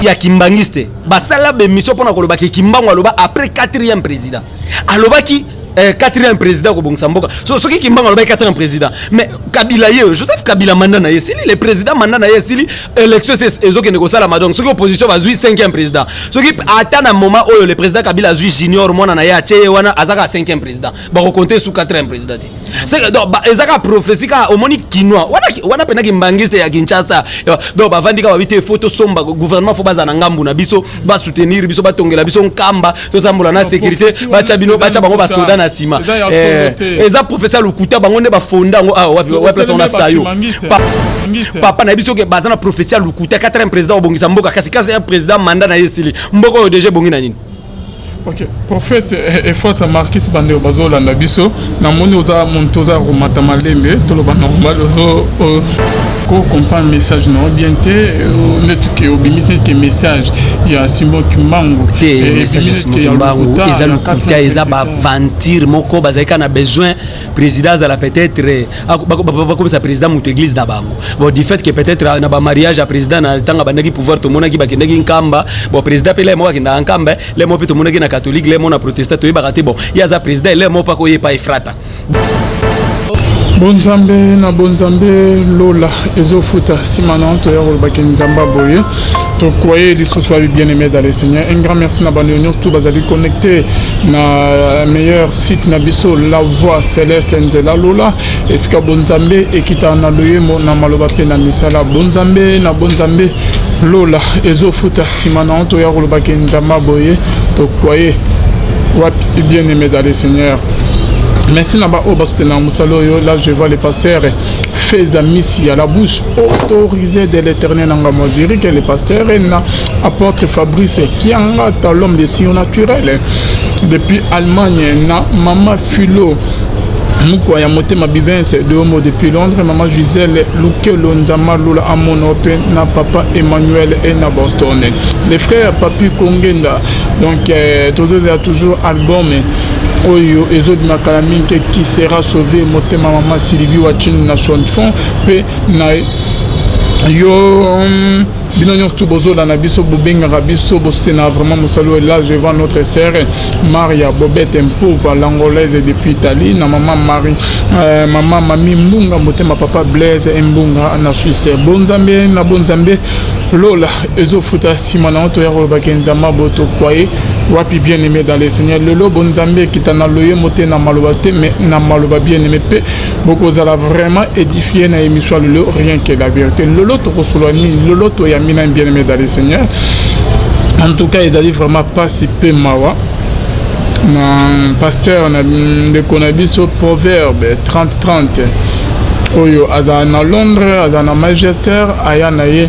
Ya kimbangiste basala bémission mpona kolobaki Kimbangu aloba après quatrième président, alobaki quatrième président kobongisa mboka. So, soki Kimbangu alobaki quatrième président, mais Kabila ye, Joseph Kabila, mandat na ye esili, le président, mandat na ye esili, élection ezokende kosalama. Donc soki opposition bazwi cinquième président, soki ata na moment oyo le président Kabila azwi junior, mwana na ye, atie ye wana, aza kaka cinquième président, bakokonte su quatrième président te. Donc eza kaka prophétie kaka. Omoni kinois wana, wana mpena kimbangiste ya Kinshasa. Donc bavandi kaka, babi te, faut tosomba gouvernement, faut baza na ngambu na biso, basoutenir biso, batongela biso Nkamba, totambola na sécurité, batya bino, batya bango basoda na nsima. Eza prophétie ya lokuta. Bango nde bafonda yango awa. Wapi wapi place wana sayo, papa na biso, ke baza na prophétie ya lokuta, quatrième président obongisa mboka. Kasi quatrième président, mandat na ye esili, mboka oyo déjà ebongi na nini? Ok, prophète Efata Markis, bandeko bazolanda biso, namoni oza moto oza komata malembe, toloba normal, ozo ko comprendre message na yo bien te. Neti ke obimisi neti ke message ya Simon Kimbangu. Te, message ya Simon Kimbangu eza lokuta, eza baaventure moko. Bazali kaka na besoin président azala, peut-être bakomisa président moto église na bango. Bon, du fait que peut-être na bamariage ya président na ntango abandaki pouvoir, tomonaki bakendaki Nkamba. Bon, président mpe le moko akendaka Nkamba, le moko mpe tomonaki na catholique, le moko na protestant, toyebaka te. Bon, ye aza président, le moko mpe akoyepa Efrata. Bonzambe na bonzambe, lola ezofuta. Nsima na toya kolobaki Nzambe boye, tokwaye lisusu abi. Bien aimé dans le Seigneur, un grand merci na bandeko nyonso tu bazali connecté na meilleur site na biso, La Voix Céleste, nzela lola, esika bonzambe ekitaka na loyembo, na maloba mpe na misala. Bonzambe na bonzambe, lola ezofuta. Nsima na toya kolobaki Nzambe boye, tokwaye wapi. Bien aimé dans le Seigneur, merci na baoyo basoutenaka mosala oyo. Là, je vois le pasteur Feza Misi à la bouche autorisée de l'Éternel nanga Mozirike, le pasteur na apôtre Fabrice Kiangata, l'homme de surnaturel depuis Allemagne, na mama Philo Mukwa ya motema Bivense de Homo depuis Londres, mama Gisèle Lukelo, Nzama Lula Amono, mpe na papa Emmanuel e na Boston, les frères Papi Kongenda. Donc tozozela toujours album oyo ezobima kala mingi, Qui sera sauvé. Motema mama Sylvie Wachini na Chanfon mpe na yo, bino nyonso tu bozolanda biso, bobengaka biso, bosoutenaka vraiment mosala oyo. Là, je vois notre sœur Maria Bobete Mpova, l'Angolaise depuis Italie, na mama Marie, mama Mami Mbunga, motema papa Blaise Mbunga na Suisse. Bonzambe na bonzambe, lola ezofuta. Nsima na toya kolobaki Nzambe bo, tokwaye wapi. Bien aimé dans le Seigneur, lelo bonzambe ekita na loyembo te, na maloba te, mais na maloba. Bien aimé, mpe bokozala vraiment édifié na émission ya lelo, Rien que la vérité. Lelo tokosolola nini? Lelo toyambi na bien aimé dans le Seigneur. En tout cas, ezali vraiment pasi mpe mawa na pasteur na ndeko na biso Proverbe 3030, oyo azala na Londres, azala na Manchester, aya na ye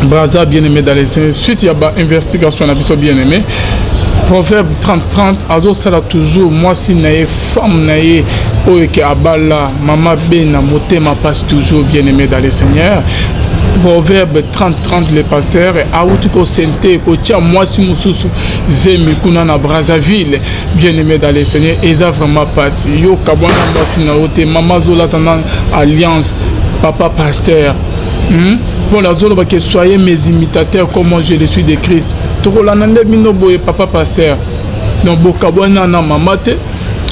Braza. Bien aimé dans les suite ya bainvestigation na biso, bien aimé, Proverbe 3030 azosala toujours mwasi na ye, femme na ye oyo ke abala, mama Bena, motema passe toujours. Bien aimé dans le Seigneur, Proverbe 3030, le pasteur awuti kosente kotia mwasi mosusu zemi kuna na Brazzaville. Bien aimé dans le Seigneur, eza vraiment pasi. Yo kabwana mwasi na yo te, mama azolata na alliance, papa pasteur, Mpo nazoloba ke soyez mes imitateurs comme moi je le suis de Christ. Tokolanda nde bino boye, papa pasteur. Donc bokabwana na mama te,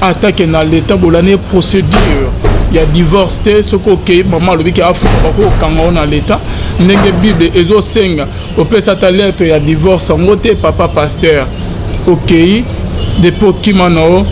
atake na leta bolandi procédure ya divorce te. Soki okei, mama alobi ke afuka, bakokanga o na leta ndenge Bible ezosenga opesa ata lettre ya divorce yango te. Papa pasteur, okei depuis okima na yo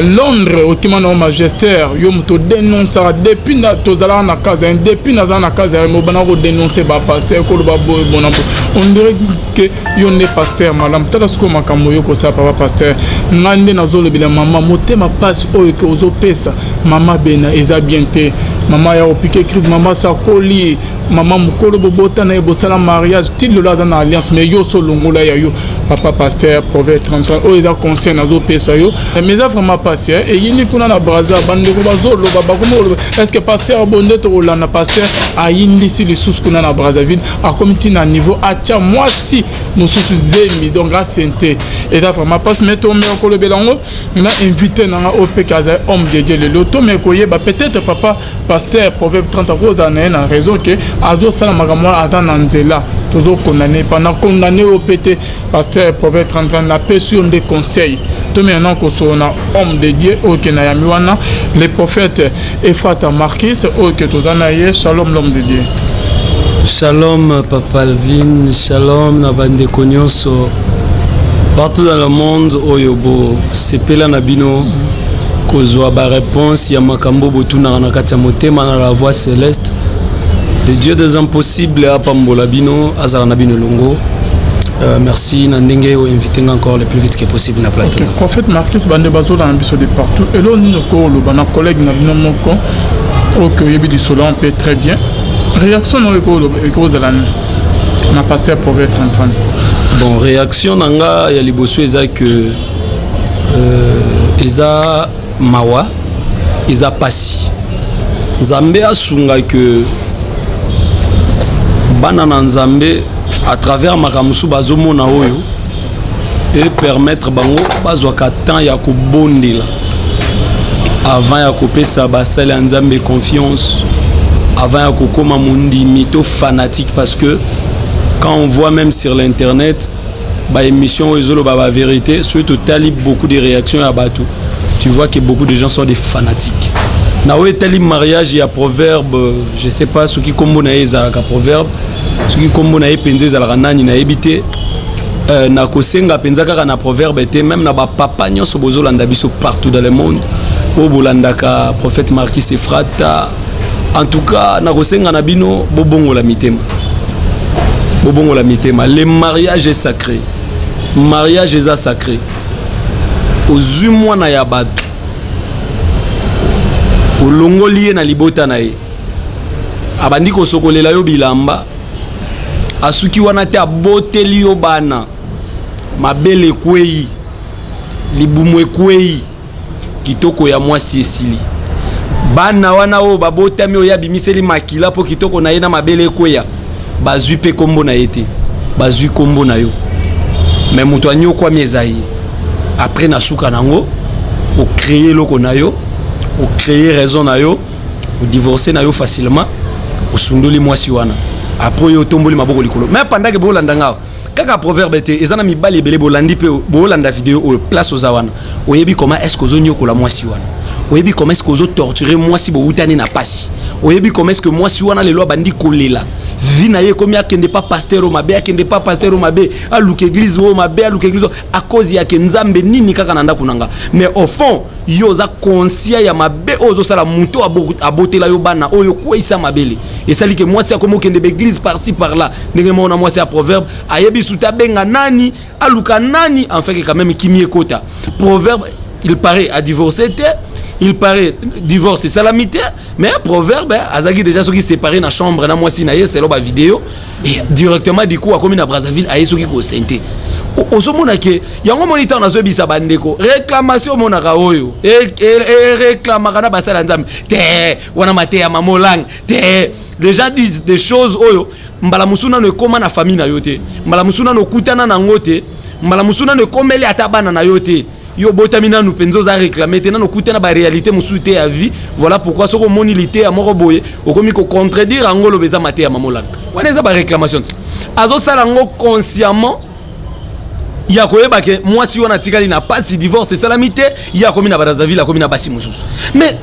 Londres, okima na yo Manchester, yo moto odénonçaka depuis tozalaka na casa. Depuis nazala na casa, obanda kodénonce bapasteur, koloba boye bona boye, on dirait ke yo nde pasteur malamu. Tala sikoyo makambo oyo kosala, papa pasteur. Ngai nde nazolobela mama, motema mpasi oyo ke ozopesa mama Bena eza bien te. Mama ya opike crise, mama sakoli, mama mokolo bobota na ye, bosala mariage, ti lelo aza na alliance, mais yo so olongola ya yo. Papa pasteur Proverbe 33, oyo eza conseil nazopesa yo, mais eza vraiment pasi. Eyini kuna na Braza, bandeko bazoloba, bakomi koloba: est ce que pasteur bo nde tokolanda? Pasteur ayindisi lisusu kuna na Brazzaville, akomi ntina niveau atia mwasi mosusu zemi, donc asente. Eza vraiment pasi, mais tomeka kolobela yango na invité nanga oyo mpe azali homme de Dieu. Lelo tomeka koyeba peut-être papa. Pasteur Proverbe 30 akozala na ye na raison ke azosala makambo wana, aza na nzela. Tozokondane pendant condamné oyo mpe te. Pasteur Proverbe 30, napesi yo nde conseil. Tomena na kosolo na homme de Dieu oyo ke nayambi wana, le prophète Efrata Marquis, oyo ke toza na ye. Shalom, l'homme de Dieu. Shalom, papa Alvin, shalom na bandeko nyonso partout dans le monde oyo bosepela na bino kozwa baréponse ya makambo botunaka na kati ya motema na la voix céleste. Le Dieu des impossibles apambola bino, azala na bino elongo. Merci na ndenge oinvite nga encore le plus vite que possible na plateau. Okay. Prophète Marquis, bande bazolanda biso de partout, eloko nini okoloba na collègue na bino moko oyo ke oyebi lisolo mpe très bien? Réaction na oyo ekozala nini na pasteur Proverbe 30? Bon, réaction na nga ya liboso eza que eza mawa, eza pasi. Nzambe asunga ke bana na Nzambe, à travers makambo mosusu bazomona oyo, e permettre bango bazwaka temps ya kobondela avant ya kopesa basali ya Nzambe confiance, avant ya kokóma mondimi to fanatique. Parce que quand on voit même sur l'internet baémission oyo ezoloba bavérité, soki totali beaucoup de réactions ya bato, tu vois que beaucoup de gens sont des fanatiques. Na oyo etali mariage ya Proverbe, je sais pas soki nkombo na ye ezalaka Proverbe, soki nkombo na ye mpenza ezalaka nani, nayebi te. Nakosenga mpenza kaka na Proverbe te, même na bapapa nyonso bozolanda biso partout dans le monde, oyo bolandaka prophète Marquis Efrata, en tout cas nakosenga na bino bobongola mitema, bobongola mitema. Le mariage est sacré, mariage eza sacré. Ozwi mwana ya bato, olongoli ye na libota na ye, abandi kosokolela yo bilamba, asuki wana te, aboteli yo bana, mabele ekwei, libumu ekwei, kitoko ya mwasi esili. Bana wana oyo babotami, oyo abimiseli makila mpo kitoko na ye na mabele ekweya, bazwi mpe nkombo na ye te, bazwi nkombo na yo. Me moto anyokwami eza ye. Après, na suka nango, ocréer eloko na yo, ocréer raison na yo, odivorce na yo facilement, osundoli mwasi wana. Après, oyo otomboli maboko likolo. Mais pendant ke bolanda nga, kaka Proverbe te, eza na mibali ebele bolandi mpe bolanda video oyo. Place oza wana, oyebi comment est ce que ozonyokola mwasi wana, oyebi comment est ce que ozotorture mwasi bowutani na pasi, oyebi comment est ce que mwasi wana lelo abandi kolela vie na ye, ekomi akende pa pasteur oyo mabe, akende pa pasteur oyo mabe, aluka église oyo mabe, aluka église oyo, à cause yake Nzambe nini kaka na ndako na nga. Mais au fond, yo oza conscient ya mabe oyo ozosala moto abotela yo bana, oyo okweyisa mabele, esali ke mwasi akomi okende baeglise par-ci par-là. Ndenge moko na mwasi ya Proverbe, ayebi suta abenga nani, aluka nani, enfin ke quand même kimi ekota. Proverbe, il paraît, a divorcé te, il paraît divorce esalami te, mais Proverbe azalaki déjà soki séparé na chambre na mwasi na ye, selon bavideo. Et directement du coup akomi na Brazzaville, aye soki kosente. Ozomona ke yango moni ntango nazoyebisa bandeko, réclamation omonaka oyo eréclamaka na basala ya Nzambe te, wana mateya mamolangue te. Les gens disent des choses oyo mbala mosusu nano ekóma na famille na yo te, mbala mosusu nano okutana nango te, mbala mosusu nano ekomeli ata bana na yo te. Yo obotami nanu mpenza, oza réclame te, nanu okutana baréalité mosusu te ya vie. Voilà pourquoi soki omoni liteya moko boye, okomi kocontredire yango, oloba eza mateya mamolanga. Wana eza baréclamation te, azosala yango consciemment ya koyeba ke mwasi wana atikali na pasi, divorce esalami te, ye akomi na Brazzaville, akomi na basi mosusu. Mais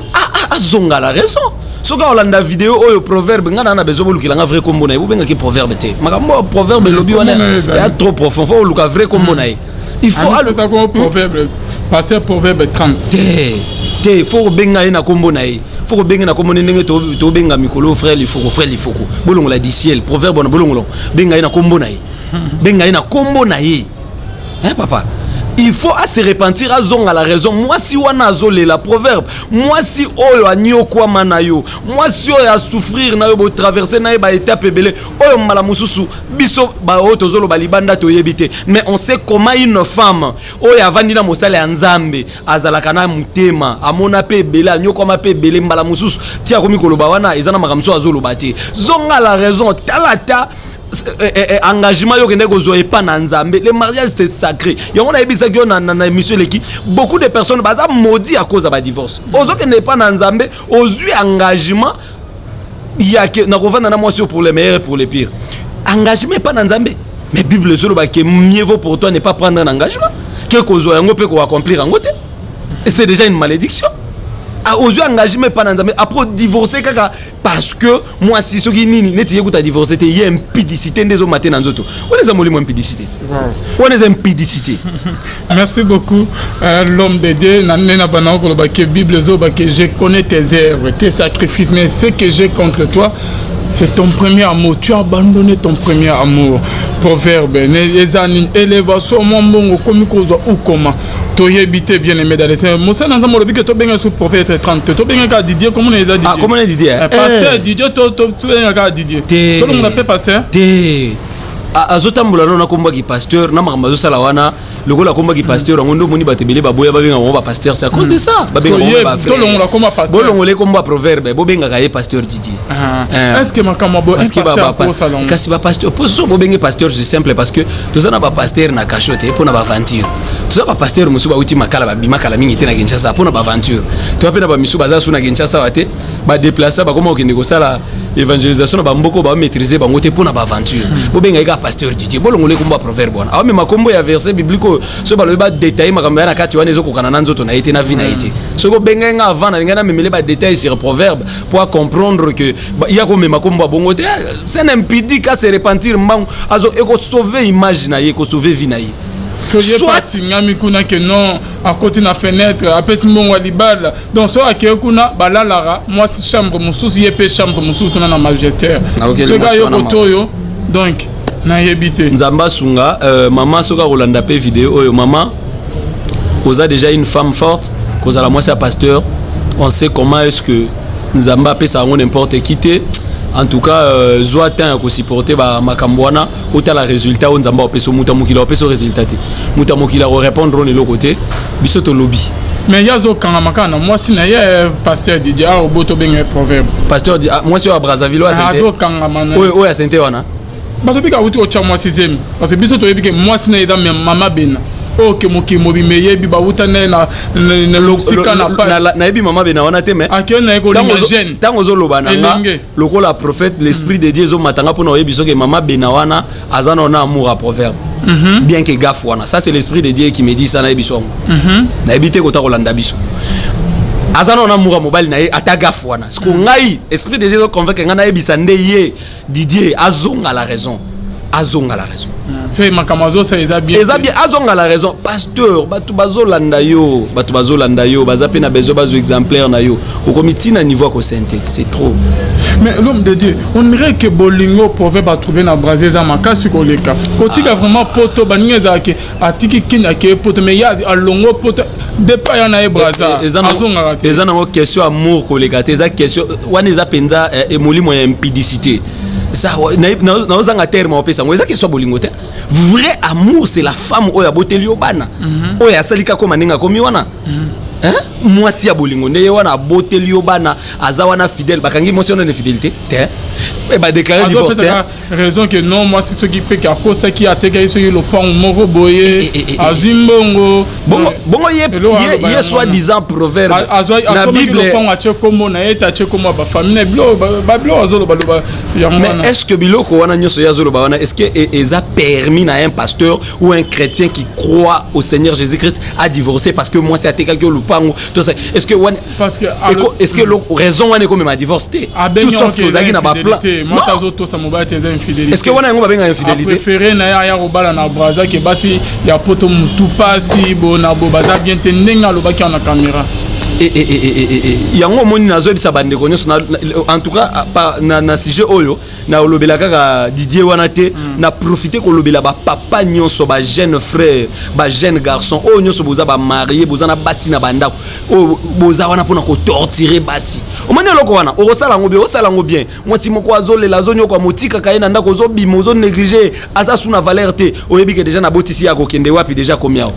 azonga la raison. Soki aolanda video oyo, Proverbe, ngai na besoin bolukela nga vrai kombo na ye. Bobengaki Proverbe te. Makambo oyo Proverbe elobi wana ya trop profond, faut oluka vrai kombo na ye. Il faut Proverbe, pasteur Proverbe 30. Te te, faut kobenga ye na kombo na ye, faut kobenga na kombo ndenge tobenga mikolo frère Lifoko. Frère Lifoko, bolongola du ciel Proverbe wana, bolongola, benga ye na kombo na ye, benga ye na kombo na ye. Hein, papa, il faut à se repentir, azonga la raison. Mwasi wana azolela, Proverbe, mwasi oyo anyokwama na yo, mwasi oyo asouffrir na yo, botraverse na ye baétape ebele oyo mbala mosusu biso baoyo tozoloba libanda toyebi te. Mais on sait comment une femme oyo avandi na mosala ya Nzambe azalaka na motema, amona mpe ebele, anyokwama mpe ebele. Mbala mosusu ti akomi koloba wana, eza na makambo mosusu azoloba te. Zonga la raison, tala ata. Engagement yo okende kozwa epa na Nzambe. Le mariage, c'est sacré. Yango nayebisaki yo na émission eleki, beaucoup de personnes baza maudit à cause ya badivorce. Ozokende epa na Nzambe, ozwi engagement yake nakovanda na mwasi oyo pour le meilleur et pour le pire. Engagement epa na Nzambe, mais Bible ezoloba ke mieux vaut pour toi ne pas prendre un engagement ke kozwa yango mpe koaccomplir yango te. Et c'est déjà une malédiction. Ah, ozwi engagement epa na Nzambe, après divorce kaka parce que mwasi soki nini neti ye kuta divorce te. Ye impudicité nde ezoma te na nzoto wana, eza molimo impudicité te, wana eza impudicité. Merci beaucoup, l'homme de Dieu. Na nena bana koloba ke Bible ezoba ke je connais tes œuvres, tes sacrifices, mais ce que j'ai contre toi, c'est ton premier amour. Tu as abandonné ton premier amour. Proverbe eza nini? Élévation mwa mbongo komi kozwa ou comment toyebi te. Bien aimé dans le Seigneur, mosala na Nzambe, olobi ke tobenga so prophète 30, tobenga kaka Didier. Komona eza Didier. Ah, komona Didier. Pasteur Didier, tobenga kaka Didier. Te. Tolongola mpe pasteur. Te, azotambola no nakombaki pasteur na makambo azosala wana. Lokola akombaki pasteur yango nde omoni bato ebele baboya babenga bango bapasteur. C'est à cause de ça babenga bango bafrère. Tolongola komba pasteur. Bolongola ekombo ya proverbe, bobengaka ye pasteur Didier. Est ce que makambo boye, un pasteur akosala yango? Kasi bapasteur, po so bobenge pasteur, c'est simple, parce que toza na bapasteur na kasho te mpo na baaventure. Toza bapasteur mosusu bauti Makala, babima kala mingi te na Kinshasa mpo na baaventure. Toza mpe na bamisusu baza su na Kinshasa wa te, badeplace, bakoma kokende kosala évangélisation na bamboka, bamaîtrise bango te mpo na baaventure. Bobengaki kaka pasteur Didier, bolongola ekombo ya proverbe wana. Aomema kombo ya verset biblique oyo soki balobi badétaille makambo ya na kati wana, ezokokana na nzoto na ye te, na vie na ye te. Soki obengai nga avant, nalingai namemele badétail sur proverbe po acomprendre que ya komema kombo ya bongo te. C'est un impudique, à se repentir mbangu, azo ekosauve image na ye, ekosauve vie na ye. Soit atingami kuna ke non, akoti na fenêtre, apesi mbongo ya libala. Donc so akei kuna, balalaka mwasi chambre mosusu, ye mpe chambre mosusu kuna na magistère. Soki ayo koto oyo, donc nayebi te. Nzambe asunga mama soki akolanda mpe video oyo. Mama, oza déjà une femme forte. Kozala mwasi ya pasteur, on sait comment est ce que Nzambe apesa yango n'importe qui te. En tout cas, zwa temps ya kosupporter bamakambo wana, otala résultat oyo Nzambe apesa. Moto ya mokili apesa résultat te, moto ya mokili akorépondre ono eloko te. Biso tolobi. Mais ye azokangama kaka na mwasi na ye, pasteur Didier awa, obo tobenga ye proverbe. Pasteur, mwasi oyo ya Brazzaville, oyo azokangama. Oyo ya sente wana. Bato bika awuti kotya mwasi zemi, parce que biso toyebi ke mwasi na ye eza mama Bena oyo ke mokili mobima eyebi, bawuta naye na sika na Nayebi mama Bena wana te, mais akei na ye kolinga jeune. Ntango ozoloba na nga lokola prophète, l'esprit de Dieu ezomatanga mpona oyebi soki mama Bena wana aza na amour ya proverbe, bien que gaffe wana. Ça, c'est l'esprit de Dieu qui me dit ça. Nayebi so yango, nayebi te kota kolanda biso. Aza na amour ya mobali na ye, ata gaffe wana. Siko ngai, esprit de Dieu ezoconvaincre ngai nayebisa nde ye Didier azonga la raison, azonga la raison. So makambo azosala eza bien. Eza bien, azonga la raison. Pasteur, bato bazolanda yo, bato bazolanda yo baza mpe na besoin bazwa exemplaire na yo. Okomi ntina niveau ya kosente, c'est trop. Mais l'homme de Dieu, on dirait que bolingo proverbe atrouve na Brazil eza makasi koleka kotika. Vraiment, poto baninga ezalaki atiki Kini, akeye poto, mais ye alongo poto depuis aya na ye Braza, azongaka te. Eza nango question amour koleka te. Eza question wana, eza mpenza molimo ya impudicité. Naozanga terme opesa yango. Eza question ya bolingo te. Vrai amour, c'est la femme oyo aboteli yo bana, oyo asali kaka koma ndenge akomi wana. Mwasi ya bolingo nde ye wana aboteli yo bana, aza wana fidèle. Bakangi mwasi wana na infidélité te, badéclare divorce te. Raison ke non, mwasi soki mpe ke akosaki, atekaki soki lopango moko boye, azwi mbongo. Bongo ye soi disant proverbe na Bible, lopango atie kombo na ye te, atie kombo ya bafamille na biloko, babiloko azolobaloba yango. Mais est ce que biloko wana nyonso ye azoloba wana, est ce que eza permis na un pasteur ou un chrétien qui croit au Seigneur Jésus Christ à divorcer parce que mwasi atekaki yo lupango? Est ce que wana, est ce que raison wana ekomema divorce te? Tout sauf que ozalaki na baplan. Mwasi azotosa mobali te, eza infidélité. Est ce que wana yango babenga infidélité? Préféré na ye aya kobala na Braza ke basi ya poto mutu pasi bo na bo baza bien te, ndenge alobaki na caméra. Yango omoni, nazoyebisa bandeko nyonso, en tout cas na sujet oyo nakolobela kaka Didier wana te. Na profite kolobela bapapa nyonso, bajeune frère, bajeune garçon oyo nyonso boza bamarie, boza na basi na bandako, oyo boza wana mpona kotortire basi. Omoni eloko wana, okosala yango bien, osala yango bien. Mwasi moko azolela, azonyoka, motikaka ye na ndako, ozobima, ozonéglige, aza su na valeur te. Oyebi ke déjà nabotisi ye, akokende wapi? Déjà akomi awa.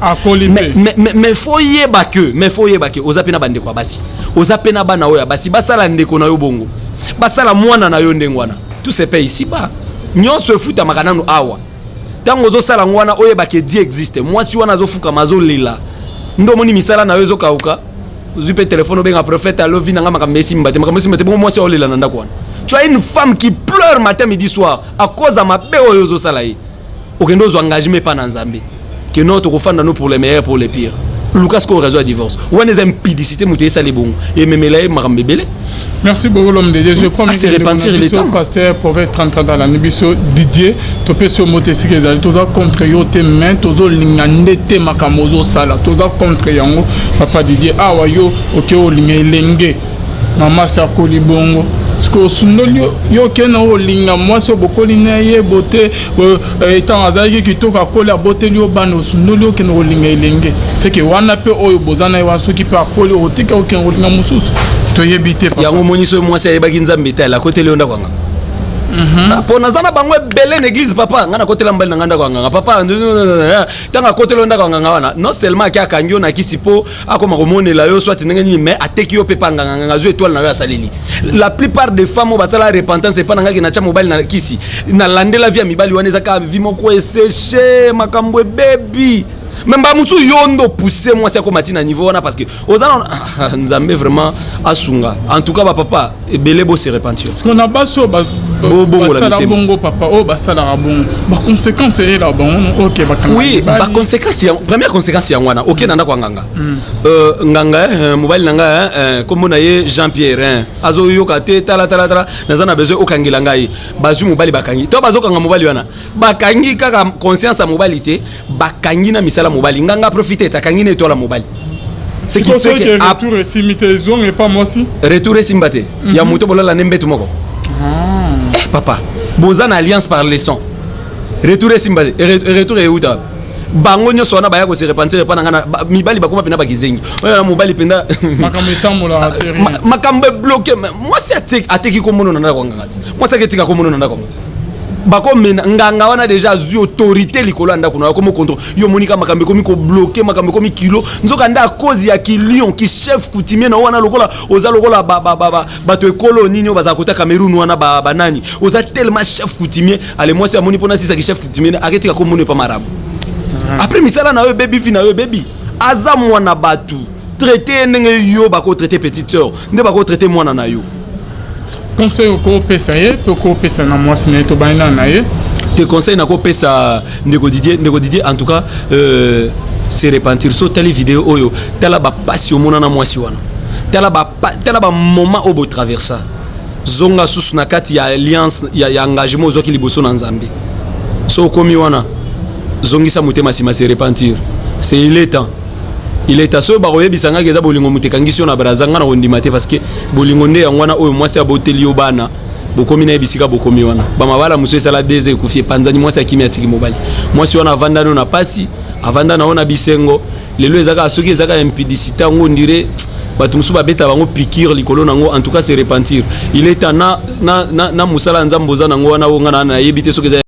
Mais faut yeba ke, mais faut yeba ke oza mpe na bandeko ya basi, oza mpe na bana oyo ya basi. Basala ndeko na yo bongo, basala mwana na yo ndenge wana, tout se paye ici bas. Nyonso efutamaka nanu awa. Ntango ozosala yango wana, oyebaka Dieu existe. Mwasi wana azofukama, azolela nde omoni misala na yo ezokauka. Ozwi mpe telefone, obenga prophète: "Alo, vie na nga, makambo esimba te, makambo esimba te." Bongo mwasi aolela na ndako wana. Tu as une femme qui pleure matin, midi, soir à cause ya mabe oyo ozosala ye. Okende ozwa engagement epa na Nzambe ke non, tokofanda no pour le meilleur, pour le pire. Luka sikoyo raison ya divorce wana. Eza impudicité. Moto esali bongo, ememela ye makambo ebele. Merci beaucoup, l'homme de Dieu. Je crois À se repentir, il est temps. Pasteur prophète 30 dans la biso Didier, topesi yo moto esika ezali. Toza contre yo te, mais tozolinga nde te makambo ozosala. Toza contre yango, papa Didier. Awa yo oke olinga elenge mama sakoli bongo, sikoyo osundoli yo, okende na olinga mwasi oyo bokoli na ye bote. Ntango azalaki kitoko, akoli, aboteli yo bana, osundoli, okende kolinga elenge seke wana mpe oyo boza na ye wana. Soki mpe akoli, otika, okende kolinga mosusu, toyebi te, papa. Yango omoni, soki mwasi ayebaki Nzambe te, alakoteli yo ndako yanga. Mpo naza na bango ebele na église. Papa, ngai nakotela mobali na ngai ndako ya nganga. Papa, ntango akotela yo ndako ya nganga wana, non seulement ake akangi yo na kisi mpo akoma komonela yo soit ndenge nini, mais ateki yo mpe pa nganga. Nganga azwi étoile na yo, asaleli. La plupart des femmes oyo basala repentance epa na ngai, ke natya mobali na kisi, nalandela vie ya mibali wana, eza kaka vie moko eséché, makambo ebebi. Mais bamosusu, yo ndo pousse mwasi akoma ti na niveau wana, parce que oza na Nzambe vraiment asunga. En tout cas, bapapa ebele, bose repentir. Na basi oyo Bobongola basala mitema. bongo, papa, oyo basalaka bongo, baconséquence eyela bango, ok, bakanga Oui. mibali. Baconséquence ya première conséquence yango wana, okende na ndako ya nganga. Nganga, mobali na ngai, kombo na ye Jean Pierre, azoyoka te. Tala, tala, tala, naza na besoin okangela ngai. Bazwi mobali, bakangi to bazokanga mobali wana, bakangi kaka conscience ya mobali te, bakangi na misala mobali. Nganga profite ete akangi na étoile ya mobali, ce qui fait que retour esimi te, ezonga epa mwasi. Retour esimba te ya moto bolala nde mbetu moko. Eh papa, boza na alliance par le sang, retour esimba te. Retour euta bango nyonso wana baya kose repentir epa na ngai. Mibali bakoma mpenza bakizengi oyo na mobali mpenza. Makambo etambolaka te, rien. Makambo ebloqué. Mwasi ateki komono na ndako ya nganga te. Mwasi aketika komono na ndako ya nganga, bakomena nganga wana déjà azwi autorité likolo ya ndako na yo, komo contrôle yo. Monika, makambo ekomi kobloquer, makambo ekomi kilo. Nzoka nde à cause ya kilion ki chef coutumier na yo wana, lokola oza lokola bato ekolo nini oyo bazala kota Cameroun wana, banani, oza tellement chef coutumier. Ale, mwasi amoni mpona asisaki chef coutumier, aketika komona epa marabu. Après, misala na yo ebebi, vie na yo ebebi. Aza mwana bato, traite ye ndenge yo bakotraite petite sœur, nde bakotraite mwana na yo. Conseil okopesa ye mpe okopesa na mwasi na ye, tobandi nano na ye. Te, conseil nakopesa ndeko Didier, ndeko Didier, en tout cas, se repentir. So tali video oyo, tala bapasi omona na mwasi wana, tala bamoment oyo botraversa. Zonga susu na kati ya alliance ya engagement ozwaki liboso na Nzambe. So okomi wana, zongisa motema nsima, se repentir. C'est il est temps, il est temps. Soki bakoyebisa ngaki eza bolingo moto ekangisi yo na Braza, nga na kondima te, parce que bolingo nde yango wana oyo mwasi aboteli yo bana, bokomi na ye bisika bokomi wana. Bamabala mosusu esala 2 ekufi, epanzani, mwasi akimi, atiki mobali. Mwasi wana avanda no na pasi, avanda na yo na bisengo. Lelo eza kaka soki eza kaka impudicité yango, ondire bato mosusu babeta bango piqûre likolo nango. En tout cas, se repentir, il est temps. Na mosala ya Nzambe oza nango wana, oyo nga na nayebi te soki eza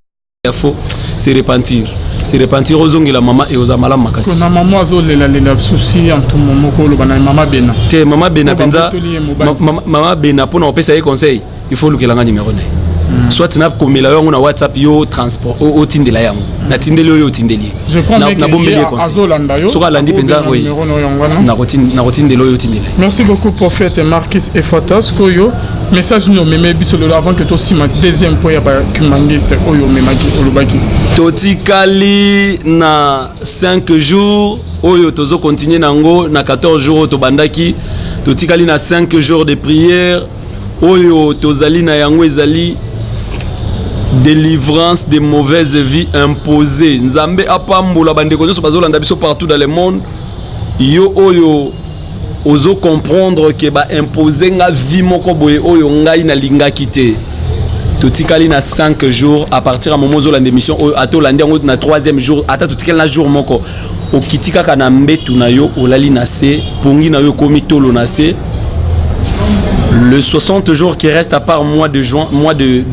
ya faux. Se repentir, se repentir, ozongela mama e oza malamu makasi. Na mama azolelalela souci ya ntumo moko, oloba na mama Bena. Te, mama Bena Po mpenza. babotoli ye mobali. Mama Bena, mpona kopesa ye conseil, il faut olukelanga numéro na ye, soit nakomela yo yango na WhatsApp, yo transport otindela yango, natindeli oyo otindeli ye. Je crois Na- meke Nabombeli ye ye conseil. azolanda yo. Soki alandi mpenza, akobenga oui. numéro na yo yango wana. Nakotindela oyo otindela ye. Merci beaucoup, prophète Marquis Efata. Sikoyo message nini omemi biso lelo, avant que tosima deuxième point ya bakimbangiste oyo omemaki, olobaki? Totikali na 5 jours oyo tozokontinue nango na 14 jours oyo tobandaki. Totikali na 5 jours de prière oyo tozali na yango, ezali délivrance de mauvaise vie imposée. Nzambe apambola bandeko nyonso bazolanda biso partout dans le monde. Yo oyo ozo comprendre ke baimpose nga vie moko boye oyo ngai nalingaki te, totikali na 5 jours à partir ya moment ozolanda émission oyo. Ata olandi yango na troisième jour, ata totikali na jour moko, okiti kaka na mbetu na yo, olali na se, pongi na yo ekomi tolo na se. Le 60 jours qui reste, à part mois de juin, mois de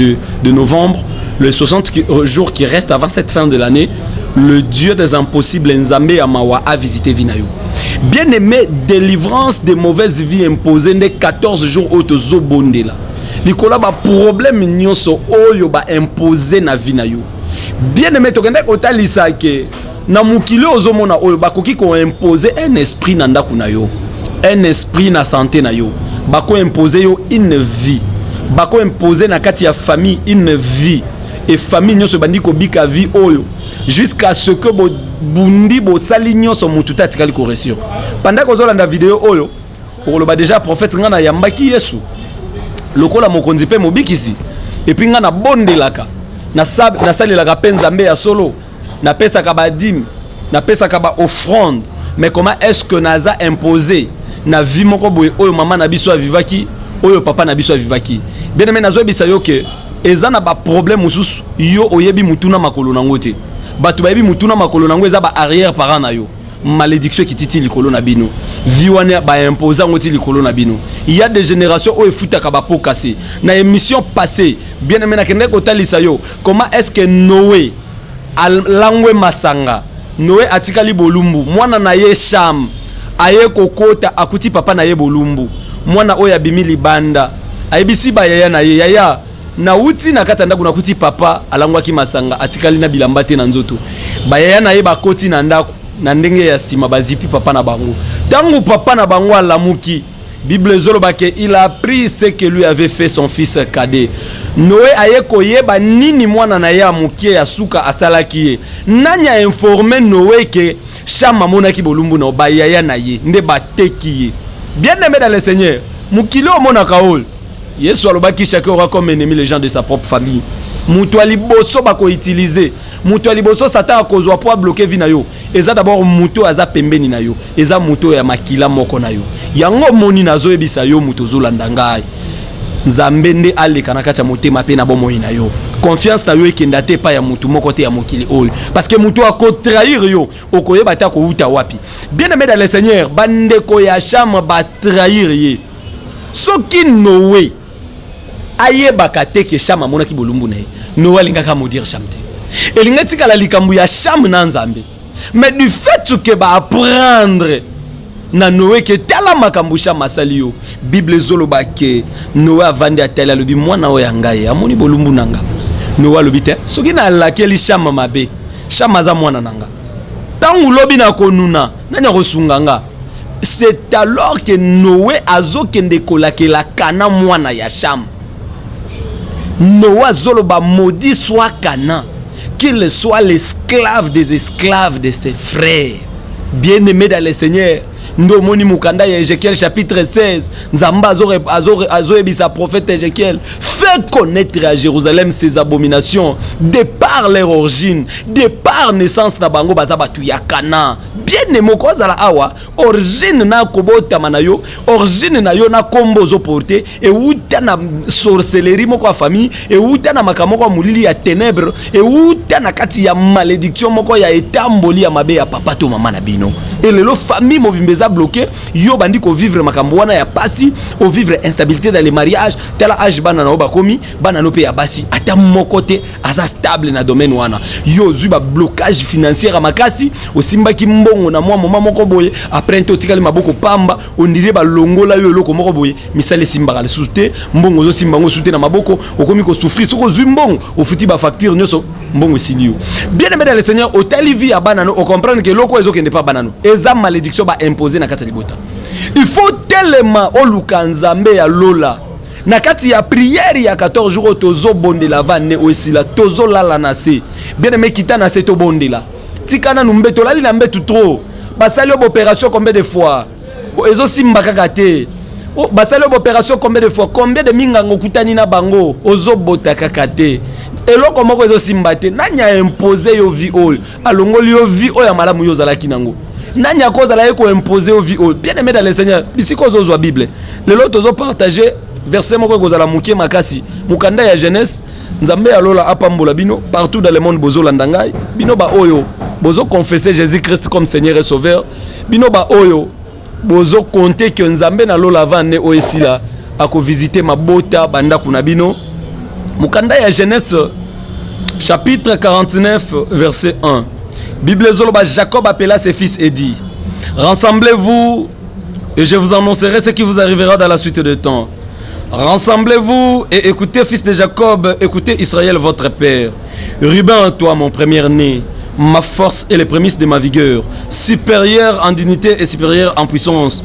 novembre, le 60 jours qui reste avant cette fin de l'année, le Dieu des impossibles, Nzambe ya mawa, a visité vie na yo. Bien aimé, délivrance des mauvaises vies imposées nde 14 jours oyo tozobondela. Likolo ya baproblème nyonso oyo baimpose na vie na yo. Bien aimé, tokendaki kotalisa ke na mokili oyo ozomona oyo, bakoki koimpose un esprit na ndako na yo, un esprit na santé na yo, bakoimpose yo une vie, bakoimpose na kati ya famille une vie, et famille nyonso ebandi kobika vie oyo jusqu'à ce que bobundi, bosali nyonso, motu te atikali koréussir. Pendant kozolanda video oyo, okoloba déjà: "Prophète, ngai nayambaki Yesu lokola mokonzi mpe mobikisi, et puis ngai nabondelaka, nasalelaka mpe Nzambe ya solo, napesaka badîmes, napesaka baoffrande, mais comment est-ce que naza imposé na vie moko boye oyo mama na biso avivaki, oyo papa na biso avivaki?" Bien aimé, nazoyebisa yo ke eza na baproblème mosusu, yo oyebi mutu na makolo nango te. Bato bayebi mutu na makolo nango eza ba arrière parent na yo. Malédiction ekiti ti likolo na bino, vie wana baimpose yango ti likolo na bino. Il y a des générations oyo efutaka bapots cassés. Na émission passée, bien aimé, nakendaki kotalisa yo comment est ce que Noé alangwe masanga. Noé atikali bolumbu, mwana na ye Cham aye kokota, akuti papa na ye bolumbu. Mwana oyo abimi libanda, ayebisi bayaya na ye: "Yaya, nauti na kati ya ndako, nakuti papa alangwaki masanga, atikali na bilamba te na nzoto." Bayaya na ye bakoti na ndako na ndenge ya nsima, bazipi papa na bango. Ntango papa na bango alamuki, Bible ezoloba ke il a appris ce que lui avait fait son fils cadet. Noé aye koyeba nini mwana na ye ya moke ya suka asalaki ye. Nani ainforme Noé ke Cham amonaki bolumbu na bayaya na ye? Nde bateki ye. Bien aimé dans le Seigneur, mokili omonaka oyo, Yesu alobaki: "Chacun aura comme ennemi les gens de sa propre famille." Moto ya liboso bakoutilize, moto ya liboso Satan akozwa mpo abloke vie na yo, eza d'abord moto oyo aza pembeni na yo, eza moto oyo ya makila moko na yo. Yango omoni, nazoyebisa yo, moto ozolanda ngai, Nzambe nde aleka na kati ya motema mpe na bomoi na yo. Confiance na yo ekenda te epai ya motu moko te ya mokili oyo, parce que motu akotrahir yo, okoyeba te akowuta wapi. Bien aimé dans le Seigneur, bandeko ya Cham batrahir ye. Soki Noé ayebaka te ke Cham amonaki bolumbu na ye, Noé alingaka amaudire Cham te, elingi etikala likambo ya Cham na Nzambe. Mais du fait ke baapprendre na Noé ke tala makambo Cham asali yo, Bible ezoloba ke Noé avandi, atali, alobi: "Mwana oyo ya ngai amoni bolumbu na nga." Noé alobi te: "Soki nalakeli Cham mabe, Cham aza mwana na nga, ntango lobi na konuna, nani akosunga nga?" C'est alors que Noé azokende kolakela Kana, mwana ya Cham. Noé azoloba: "Maudit soit Canaan, qu'il soit l'esclave des esclaves de ses frères." Bien aimé dans le Seigneur, nde omoni mokanda ya Ézéchiel chapitre 16, Nzambe azoyebisa prophète Ézéchiel: "Fais connaître à Jérusalem ces abominations de par leur origine, de par naissance na bango, baza bato ya Canaan." Bien aimé, ozala awa, origine na kobotama na yo, origine na yo na kombo ozoporte, ewuta na sorcellerie moko ya famille, ewuta na makambo moko ya molili ya ténèbre, ewuta na kati ya malédiction moko ya etamboli ya mabe ya papa to mama na bino. Elelo famille mobimba eza bloqué. Yo bandi kovivre makambo wana ya pasi, ovivre instabilité dans les mariages. Tala age bana na yo bakomi, bana no mpe ya basi, ata moko te aza stable na domaine wana. Yo ozwi bablocage financière ya makasi, osimbaki mbongo na mwa moma moko boye, après nte otikali maboko pamba, ondire balongola yo eloko moko boye. Misala esimbaka lisusu te, mbongo ozosimba yango lisusu te na maboko, okomi kosouffrir. Soki ozwi mbongo, ofuti bafacture nyonso, mbongo esili yo. Bien aimé dans le Seigneur, otali vie ya bana no, ocomprendre ke eloko oyo ezokende pa bana no eza malédiction baimpose na kati ya libota. Il faut telema, oluka Nzambe ya lola na kati ya prière ya 14 jours oyo tozobondela. Vane oyo esila, tozolala na se. Bien aimé, kita na se, tobondela. Tika nanu mbeto, olali na mbetu trop. Basali yo baopération combien de fois, ezosimba kaka te? Basali yo baopération combien de fois, combien de minganga okutani na bango, ozobota kaka te, eloko moko ezosimba te? Nani aimpose yo vie oyo? Alongoli yo vie oyo ya malamu yo ozalaki nango. Nani akozala ye koimpose yo vie oyo? Bien aimé dans le Seigneur, bisika ozozwa Bible lelo, tozopartage verset moko ekozala moke makasi, mokanda ya Genèse. Nzambe ya lola apambola bino partout dans le monde bozolanda ngai, bino baoyo bozoconfesse Jésus Christ comme Seigneur et Sauveur, bino baoyo bozokonte ke Nzambe na lola avant ne oyo esila akovisite mabota, bandako na bino. Mokanda ya Genèse chapitre 49 verset 1, Bible ezoloba: "Jacob appela ses fils et dit: Rassemblez-vous et je vous annoncerai ce qui vous arrivera dans la suite de temps. Rassemblez-vous et écoutez, fils de Jacob, écoutez Israël, votre père. Ruben, toi, mon premier-né, ma force et les prémices de ma vigueur, supérieur en dignité et supérieur en puissance.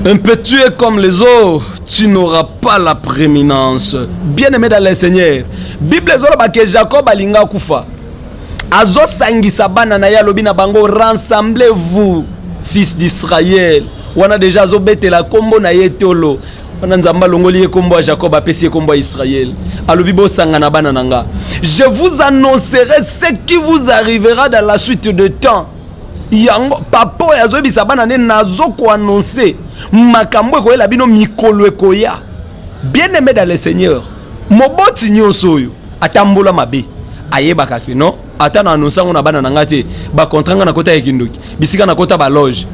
Impétueux comme les eaux, tu n'auras pas la prééminence. Bien-aimé dans le Seigneur, Bible ezoloba ke Jacob alinga kufa. Azosangisa bana na ye, alobi na bango: "Rassemblez-vous, fils d'Israël." Wana déjà azobetela kombo na ye tolo. Wana Nzambe alongoli ye kombo ya Jacob, apesi ye kombo ya Israël. Alobi: "Bosangana, bana na nga, je vous annoncerai ce qui vous arrivera dans la suite de temps." Yango papa oyo azoyebisa bana nde nazokoannoncer makambo ekoyela bino mikolo ekoya. Bien aimé dans le Seigneur, moboti nyonso oyo atambola mabe ayebaka ke non, ata na annonce yango na bana na nga te, bacontrats nga nakota ya kindoki, bisika nakota baloge.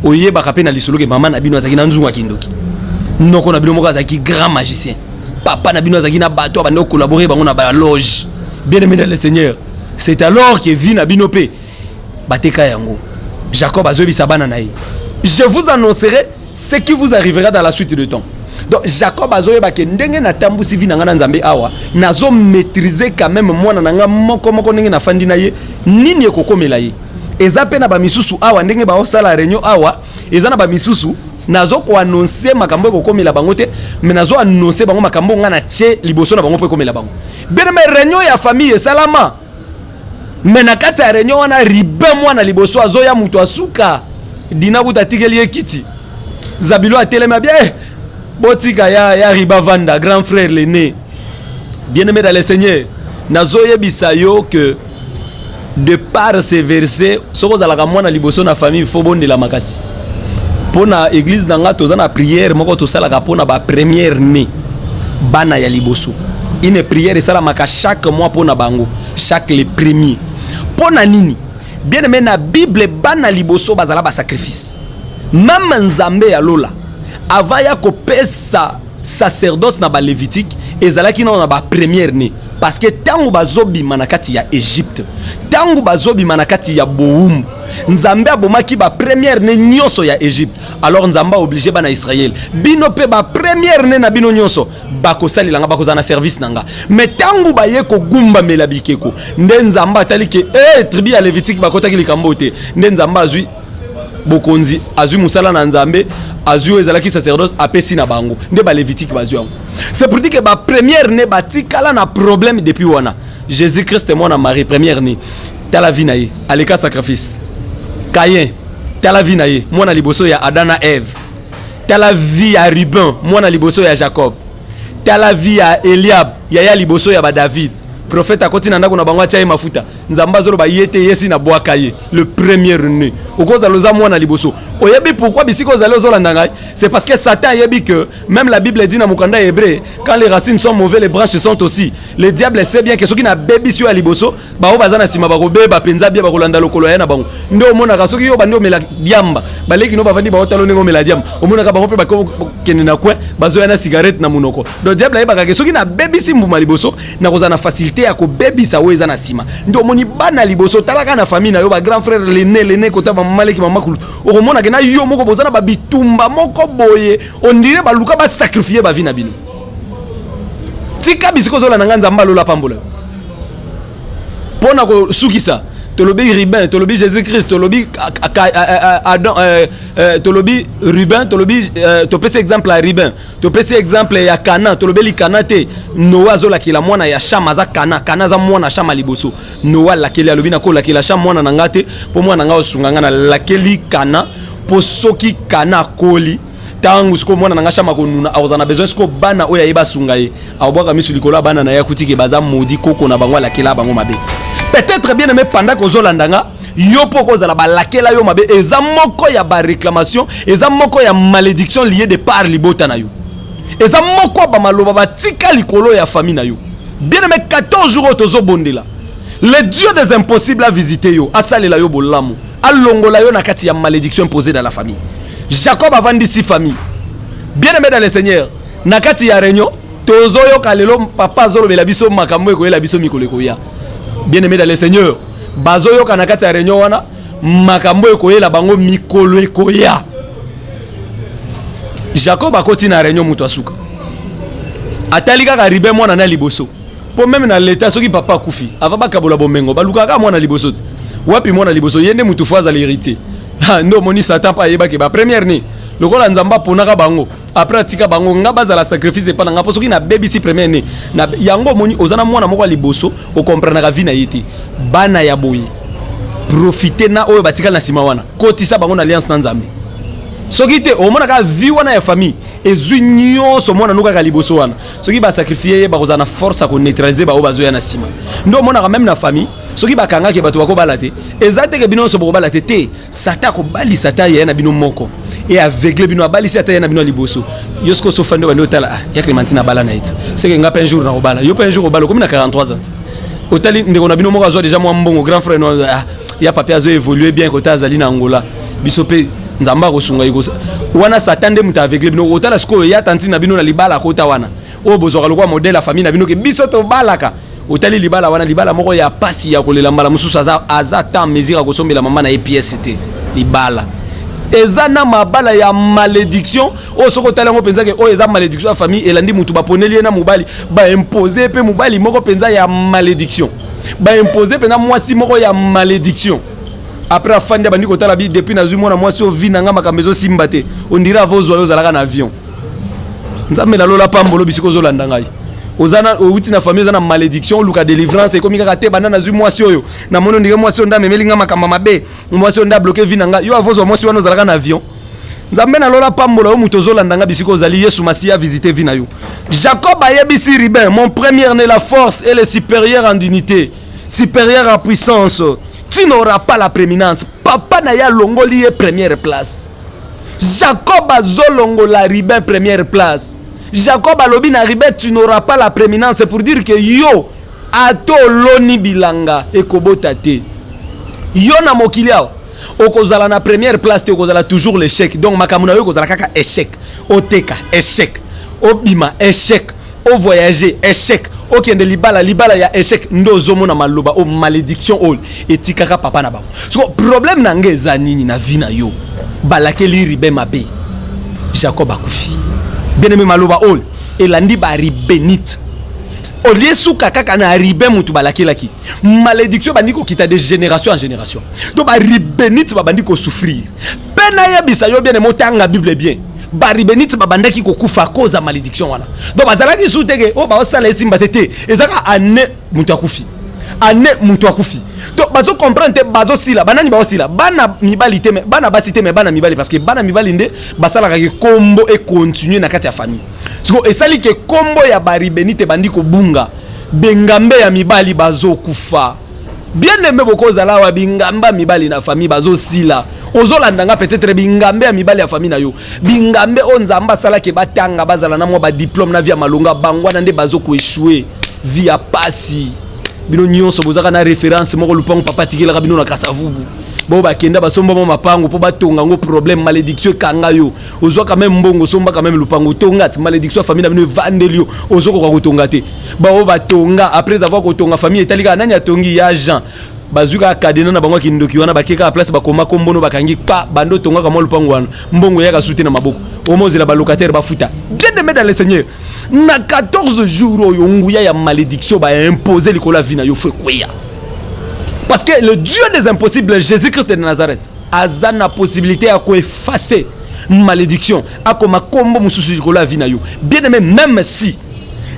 Oyebaka mpe na lisolo ke mama na bino azalaki na nzungu ya kindoki, noko na bino moko azalaki grand magicien, papa na bino azalaki na bato abandi kocollaborer bango na baloge. Bien aimé dans le Seigneur, c'est alors que vie na bino mpe bateka yango. Jacob azoyebisa bana na ye: "Je vous annoncerai ce qui vous arrivera dans la suite de temps." Donc Jacob azoyeba ke ndenge natambusi vie na ngai na Nzambe awa, nazomaîtriser quand même mwana na ngai moko moko, ndenge nafandi na ye, nini ekokomela ye. Eza mpe na bamisusu awa, ndenge baosala réunion awa, eza na bamisusu nazokoannoncer makambo ekokomela bango te, mais nazoannoncer bango makambo ngai na tie liboso na bango mpo ekomela bango. Bien aimé, réunion ya famille esalama, mais na kati ya réunion wana, Ruben mwana liboso azoya moto asuka. Dina kuta atikeli ye kiti. Zabilo atelemi abi: "Eh, botika ya Ruben vanda, grand frère l'aîné." Bien aimé dans le Seigneur, nazoyebisa yo que de par ces versets, soki ozalaka mwana liboso na famille, faut bondela makasi. Mpo na église na nga, toza na prière moko tosalaka mpo na bapremière né, bana ya liboso. Une prière esalamaka chaque mois mpo na bango, chaque le premier. Mpo na nini? Bien aimé, na Bible, bana liboso bazala basacrifice. Même Nzambe ya lola, avant ya kopesa sacerdoce na balévitique, ezalaki nano na bapremière né, parce que ntango bazobima na kati ya Egypte, ntango bazobima na kati ya bowumbu, Nzambe abomaki bapremière né nyonso ya Egypte. Alors Nzambe aobliger bana Israele: "Bino mpe bapremière né na bino nyonso bakosalela nga, bakozala na service na nga." Mais ntango baye kogumbamela bikeko, nde Nzambe atali ke e tribu ya Lévitique bakotaki likambo te. Nde Nzambe azwi bokonzi, azwi mosala na Nzambe, azwi oyo ezalaki sacerdoce, apesi na bango. Nde balévitique bazwi yango. C'est pour dire que bapremière né batikala na problème depuis wana. Jésus Christ, mwana Marie, première né, tala vie na ye, aleka sacrifice. Caïn, tala vie na ye, mwana liboso ya Adam na Ève. Tala vie ya Ruben, mwana liboso ya Jacob. Tala vie ya Eliab, yaya liboso ya badavid. Prophète akoti na ndako na bango, atya ye mafuta. Nzambe azoloba ye te, ye si nabwaka ye, le premier né. Okozala oza mwana liboso, oyebi pourquoi bisika ozali ozolanda ngai? C'est parce que Satan ayebi que, même la Bible dit na mokanda Hébreu, quand les racines sont mauvais, les branches sont aussi. Le diable sait bien que soki nabebisi yo ya liboso, bao baza na nsima bakobeba mpenza bia, bakolanda lokolo ya na bango. Nde omonaka soki yo bandi omela diamba, baleki no bavandi, baotala ndenge omela diamba, omonaka bango mpe bakokende na coin, bazoya na cigarette na monoko. Donc diable ayebaka ke soki nabebisi mbuma liboso, nakozala na facilité ya kobebisa oyo eza na nsima. Nde omoni bana liboso, talaka na famille na yo, ba grand frère l'aîné, l'aîné kota bamama leki, mama kulutu, okomonake na yo moko boza na babitumba moko boye, on dirait baluka basacrifier bavie na bino. Tika bisika ozolanda ngai, Nzambe alola pambola yo. Mpo na kosukisa, tolobi Ruben, tolobi Jésus Christ, tolobi Adam, tolobi Ruben, tolobi, topesi exemple ya Ruben, topesi exemple ya Kana. Tolobeli Kana te. Noa azolakela mwana ya Sham, aza Kana. Kana aza mwana Sham ya liboso. Noa alakeli, alobi: "Nakolakela Sham mwana na nga te, mpo mwana na nga osunga nga. Nalakeli Kana, mpo soki Kana akoli, ntango sikoyo mwana na nga Sham akonuna, akozala na besoin sikoyo bana oyo ayeba asunga ye, akobwaka miso likolo ya bana na ye, akuti ke baza maudits, koko na bango alakela bango mabe." Peut-être, bien aimé, pendant kozolanda nga, yo mpo kozala balakela yo mabe. Eza moko ya baréclamation, eza moko ya malédiction lié de par libota na yo, eza moko ya bamaloba batika likolo ya famille na yo. Bien aimé, 14 jours oyo tozobondela, le Dieu des impossibles a visité yo, asalela yo bolamu, alongola yo na kati ya malédiction imposée dans la famille. Jacob avandisi famille. Bien aimé dans le Seigneur, na kati ya réunion tozoyoka lelo, papa azolobela biso makambo ekoyela biso mikolo ekoya. Bien aimé dans le Seigneur, bazoyoka na kati ya réunion wana makambo ekoyela bango mikolo ekoya. Jacob akoti na réunion moto asuka. Atali kaka Ruben, mwana na liboso, mpo même na leta, soki papa akufi, avant bakabola bomengo, balukaka kaka mwana liboso te. Wapi mwana liboso? Ye nde mutu fo azala héritier. Nde omoni Satan mpe ayebaki bapremière né, lokola Nzambe aponaka bango, après atika bango, nga bazala sacrifice epa na nga, mpo soki nabebisi premier né na yango. Omoni, oza na mwana moko ya liboso, okomprenaka vie na ye te. Bana ya boye, profite na oyo batikali na nsima wana, kotisa bango na alliance na Nzambe. Soki te, omona kaka vie wana ya famille ezwi nyonso mwana no kaka liboso wana. Soki basacrifier ye, bakozala na force ya koneutraliser baoyo bazoya na nsima. Nde omonaka même na famille, soki bakangaki bato bakobala te, eza teke bino nyonso bokobala te. Te, Satan akobalisa ata yaya na bino moko e aveugle bino, abalisi ata yaya na bino ya liboso. Yo soki osofandi, obandi otala: "Ah, ya Clémentine abala na ye ti seke nga mpe un jour nakobala." Yo mpe un jour obala, okomi na 43 ans, otali ndeko na bino moko azwa déjà mwa mbongo, grand frère no, ah, ya papi azo évolue bien kota azali na Angola, biso mpe Nzambe akosunga wana. Satan nde moto aveugle bino. Otala sikoyo ya tantine na bino na libala akota wana, oyo bozwaka lokola modèle ya famille na bino, ke biso tobalaka. Otali libala wana, libala moko ya pasi ya kolela. Mbala mosusu aza ta mesure akosombela mama na ye pièce te. Libala eza na mabala ya malédiction oyo, soki otali yango mpenza, ke oyo eza malédiction ya famille elandi mutu, baponeli ye na mobali, baimpose mpe mobali moko mpenza ya malédiction, baimpose mpenza mwasi moko ya malédiction. Après afandi, abandi kotala bi: "Depuis nazwi mwana mwasi oyo, vie na nga makambo ezosimba te." Ondire avozwa yo ozalaka na avion. Nzambe nalola pambolo bisika ozolanda ngai. Oza na, outi na famille eza na malédiction, oluka délivrance, ekomi kaka te. Banda nazwi mwasi oyo, namoni ondire mwasi oyo nde amemeli nga makambo mabe, mwasi oyo nde abloquer vie na nga. Yo avozwa mwasi wana, ozalaka na avion. Nzambe nalola pambola yo moto ozolanda nga bisika ozali. Yesu Masiya visite vie na yo. Jacob ayebisi Ruben: "Mon premier né, la force et le supérieur en dignité, supérieur en puissance, tu n'auras pas la prééminence." Papa na ye alongoli ye première place. Jacob azolongola Ruben première place. Jacob alobi na Ruben: "Tu n'auras pas la prééminence." Pour dire que yo, ata oloni bilanga, ekobota te. Yo na mokili awa, okozala na première place te, okozala toujours l'échec. Donc makambo na yo ekozala kaka échec. Oteka, échec; obima, échec; ovoyage, échec; okende libala, libala ya échec. Nde ozomona maloba o malédiction oyo etikaka papa na bango. Siko problème na ngai eza nini na vie na yo? Balakeli Ruben mabe, Jacob akufi. Bien aimé, maloba oyo elandi barubénites, olie suka kaka na Ruben mutu balakelaki malédiction, ebandi kokita de génération en génération. Donc barubénites babandi kosouffrir. Mpe nayebisa yo, bien aimé, otanga Bible bien, barubénites babandaki kokufa cause ya malédiction wana. Donc bazalaki su teke oyo baosala esimba te. Te, ezaka ane moto akufi, ane moto akufi. Donc bazocomprendre te, bazosila. Banani baosila? Bana mibali te, mais bana basi te, mais bana mibali, parce que bana mibali nde basalaka ke kombo econtinue na kati ya famille. Siko esali ke kombo ya barubénites ebandi kobunga, bengambe ya mibali bazokufa. Bien aimé, bokozala awa, bingambe ya mibali na famille bazosila. Ozolanda nga, peut-être bingambe ya mibali ya famille na yo, bingambe oyo Nzambe asalaki batanga, bazala na mwa badiplôme na vie ya malonga, bango wana nde bazokoéchouer, vie ya pasi. Bino nyonso bozaka na référence moko, lupango papa atikelaka bino na Kasavubu. Bo bakenda, basomba mwa mapango mpo batonga yango, problème, malédiction ekanga yo. Ozwaka même mbongo, osombaka même lupango, otonga ti malédiction ya famille na bino evandeli yo, ozokoka kotonga te. Bao batonga, après avoir kotonga, famille etali kaka nani atongi, ya Jean. Bazwi kaka cadenas na bango ya kindoki wana, bake kaka place bakoma kombono, bakangi pa bando otongaka mwa lupango wana, mbongo eyaka su te na maboko, omozela balocataire bafuta. Bien aimé dans le Seigneur, na 14 jours oyo, nguya ya malédiction baimpose likolo ya vie na yo fo ekweya, parce que le Dieu des impossibles, Jésus-Christ de Nazareth, aza na possibilité ya koeffacer malédiction, akoma kombo mosusu likolo ya vie na yo. Bien aimé, même si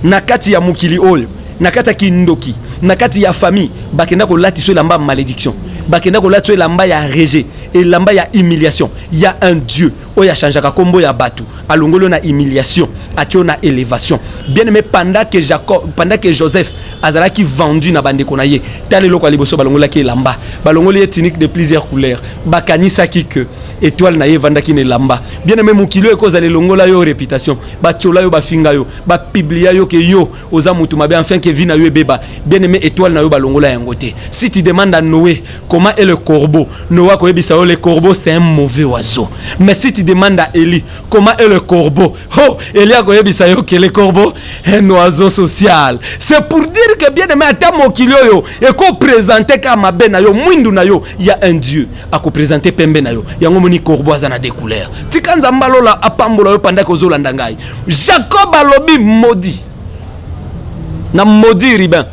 na kati ya mokili oyo, na kati ya kindoki, na kati ya famille, bakenda kolatisa elamba ya malédiction, bakenda kolatisa elamba ya rejet, elamba ya humiliation, ya un Dieu oyo achangeaka kombo ya bato, alongoli oyo na humiliation, atie oyo na élévation. Bien aimé, pendant que Jacob, pendant que Joseph azalaki vendu na bandeko na ye, tala eloko ya liboso: balongolaki elamba, balongoli ye tunique de plusieurs couleurs, bakanisaki que étoile na ye evandaki na elamba. Bien aimé, mokili oyo ekozala elongola yo réputation, batiola yo, bafinga yo, bapublier yo ke yo oza mutu mabe, enfin ke vie na yo ebeba. Bien aimé, étoile na yo balongola yango te. Si tu demandes à Noé comment est le corbeau, Noé akoyebisa yo: "Le corbeau, c'est un mauvais oiseau." Mais si tu demandes à Élie comment est le corbeau, oh, Élie akoyebisa yo que le corbeau est un oiseau social. C'est pour dire que, bien aimé, ata mokili oyo ekoprésente ka mabe na yo, mwindu na yo, ya un Dieu akoprésente pembe na yo. Yango moni corbeau aza na deux couleurs. Tika Nzambe alola apambola yo pendant ozolanda ngai. Jacob alobi: "Maudit." Na maudit Ruben.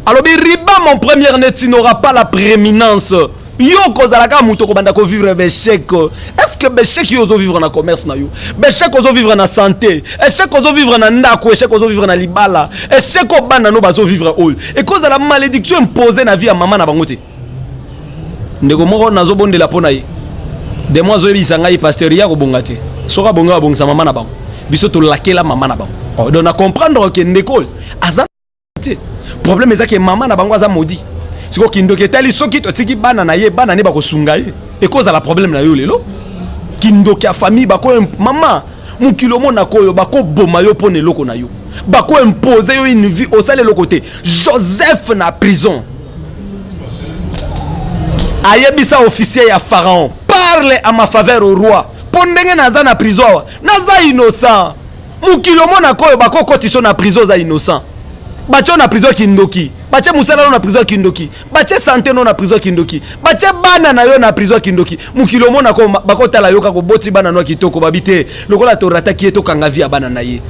Alobi Ruben mon premier né, tu n'auras pas la prééminence. Yo kozala kaka moto okobanda kovivre baéchec. Est ce que baéchec yo ozovivre na commerce na yo, baéchec ozovivre na santé, échec ozovivre na ndako, échec ozovivre na libala, échec oyo bana no bazovivre, oyo ekozala malédiction imposé na vie ya mama na bango te? Ndeko moko nazobondela mpo na ye, demo azoyebisa ngai: "Pasteur, ya kobonga te. Soki abonga, abongisa mama na bango. Biso tolakela mama na bango." Oh, donc na comprendre ke ndeko oyo aza te, problème eza ke mama na bango aza maudit. Sikoyo kindoki etali, soki totiki bana na ye, bana ne bakosunga ye, ekozala problème na yo lelo. Kindoki ya famille bako mama mokili omonaka oyo bakoboma yo mpo na eloko na yo, bakoimpose yo une vie osala eloko te. Joseph na prison ayebisa officier ya Pharaon: "Parle à ma faveur au roi, mpo ndenge naza na prison awa, naza innocent." Mokili omonaka oyo bakokotisa na prison, oza innocent. Batie na prison ya kindoki, batie mosala no na prison ya kindoki, batie santé no na prison ya kindoki, batie bana na yo na prison ya kindoki. Mokili omonaka bakotala yo kaka oboti bana no ya kitoko, babi te, lokola torataki ye, tokanga vie ya bana na ye,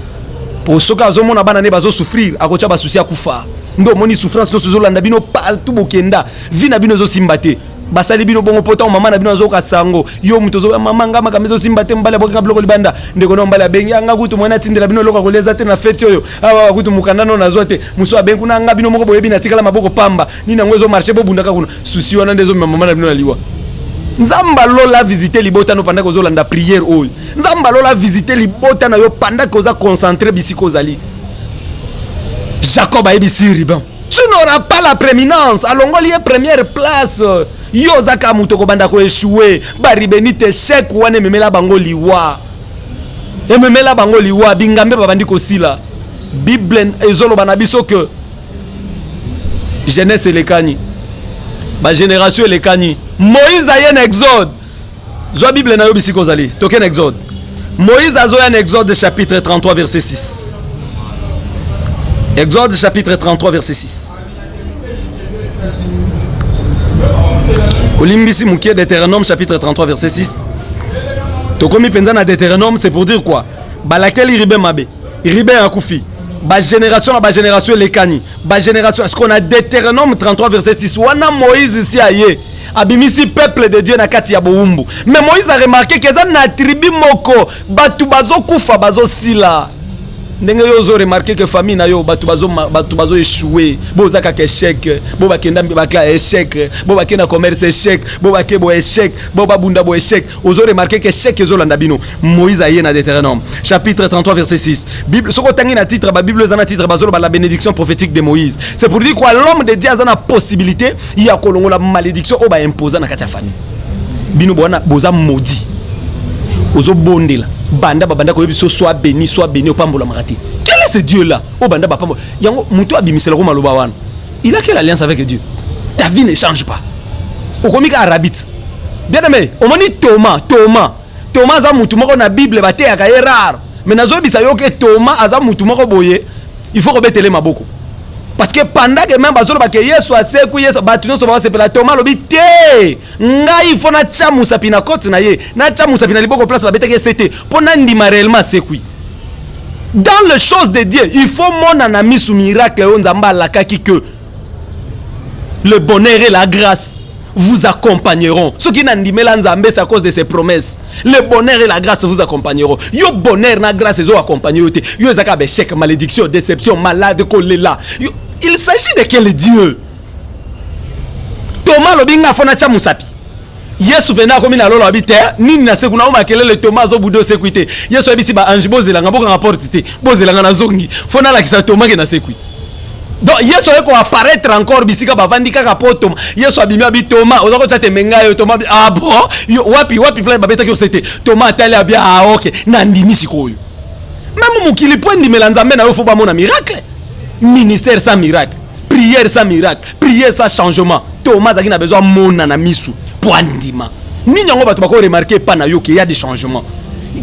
po soki azomona bana ne bazosouffrir, akotya basusi, akufa. Nde omoni souffrance nyonso ezolanda bino partout bokenda, vie na bino ezosimba te. Basali bino bongo mpo ntango mama na bino azoyoka sango, yo moto ozoya: "Mama, nga makambo ezosimba te." Mobali abokinga biloko libanda. Ndeko na mobali abengi anga kutu mwana atindela bino eloko ya kolia eza te na feti oyo awa, kutu mokanda no nazwa te. Mosu abengi kuna: "Nga bino moko boyebi, natikala maboko pamba. Nini yango ezomarcher?" Bobundaka kuna, susi wana nde ezomema mama na bino na liwa. Nzambe alola visite libota no pendant ozolanda prière oyo. Nzambe alola visite libota na yo pendant oza concentré bisika ozali. Jacob ayebisi Ruben: "Tu n'auras pas la prééminence." Alongoli ye première place. Yo oza kaka moto okobanda koéchouer. Barubénites, échec wana ememela bango liwa, ememela bango liwa. Bingambe babandi kosila. Bible ezoloba na biso ke jeunesse elekani, bagénération elekani. Moïse aye na Exode. Zwa Bible na yo bisika ozali, toke na Exode. Moïse azoya na Exode chapitre 33 verset 6. Exode chapitre 33 verset 6. Olimbisi mokie, Deutéronome chapitre 33 verset 6. Tokomi mpenza na Deutéronome. C'est pour dire quoi? Balakeli Ruben mabe, Ruben akufi, bagénération na bagénération elekani, bagénération. Ce qu'on a, Deutéronome 33 verset 6 wana, Moïse si aye, abimisi peuple de Dieu na kati ya bowumbu. Mais Moïse a remarqué ke eza na tribu moko bato bazokufa, bazosila. Ndenge yo ozoremarquer ke famille na yo bato bazo échouer, bo oza kaka échec, bo bakenda bakla échec, bo bakenda commerce échec, bo bake bo échec, bo babunda bo échec, ozoremarquer ke échec ezolanda bino. Moïse aye na Deutéronome chapitre 33 verset 6. Bible, soki otangi na titre, babible eza na titre, bazoloba la bénédiction prophétique de Moïse. C'est pour dire quoi? L'homme de Dieu aza na possibilité ya kolongola malédiction oyo baimposa na kati ya famille. Bino bwana boza maudit. Ozobondela, banda babanda koyebi so: "Sois béni, sois béni", opambolamaka te. Quel est ce Dieu là oyo banda bapambola yango? Moto abimiselako maloba wana, il a quelle alliance avec Dieu? Ta vie ne change pas, okomi kaka rabit. Bien aimé, omoni Thomas? Thomas, Thomas aza mutu moko na Bible bateyaka ye rare, mais nazoyebisa yo ke Thomas aza mutu moko boye, il faut kobetele maboko, parce que pendant que même bazoloba ke Yesu asekwi, Yesu, bato nyonso bazosepela, Thomas alobi: "Te, ngai faut natya mosapi na kote na ye, natya mosapi na liboko place babetaki ese te, mpo nandima réellement asekwi." Dans les choses de Dieu, il faut mona na misu miracle oyo Nzambe alakaki que le bonheur et la grâce vous accompagneront. Soki nandimela Nzambe, c'est à cause de ses promesses. Le bonheur et la grâce vous accompagneront. Yo, bonheur na grâce ezo accompagner yo te. Yo ezaka baéchec, malédiction, déception, malade, kolela. Yo, il s'agit de quel Dieu? Thomas alobi: "Nga faut natya mosapi." Yesu mpenza akomi na lolo, abi te nini na seku na o makelele. Thomas azobuda, osekwi te. Yesu ayebisi baange: "Bozelanga, bokanga porte te, bozelanga, nazongi, faut nalakisa Thomas ke nasekwi." Donc Yesu aye koapparaître encore bisika bavandi kaka po Toma. Yesu abimi, abi: "Toma, oza kotya tembe ngai yo?" Toma abi: "Ah bon? Yo wapi, wapi place babetaki yo se te?" Toma atali, abi: "Ah ok, nandimi sikoyo." Même mokili mpo endimela Nzambe na yo, faut bamona miracle. Ministère sans miracle, prière sans miracle, prière sans changement. Toma azalaki na besoin amona na misu mpo andima. Nini yango bato bakoremarquer epa na yo ke ya des changements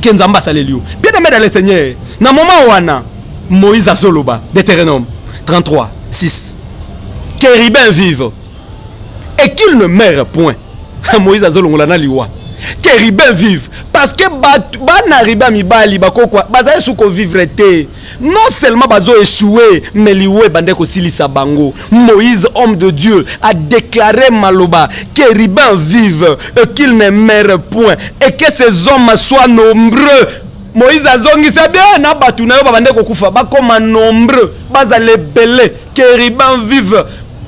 ke Nzambe asaleli yo? Bien aimé dans le Seigneur, na moment wana Moïse azoloba, Deutéronome 33 6: "Que Ruben vive et qu'il ne meure point." Moïse azolongola na liwa. "Que Ruben vive." Parce que bato bana Ruben mibali bakokwa bazali su kovivre te. Non seulement bazo échouer, mais liwa ebande kosilisa bango. Moïse, homme de Dieu, a déclaré maloba: que Ruben vive et qu'il ne meure point et que ces hommes soient nombreux. Moïse azongisa bien na bato na yo babande kokufa, bakoma nombreux, bazala ebele. Que Ruben vive.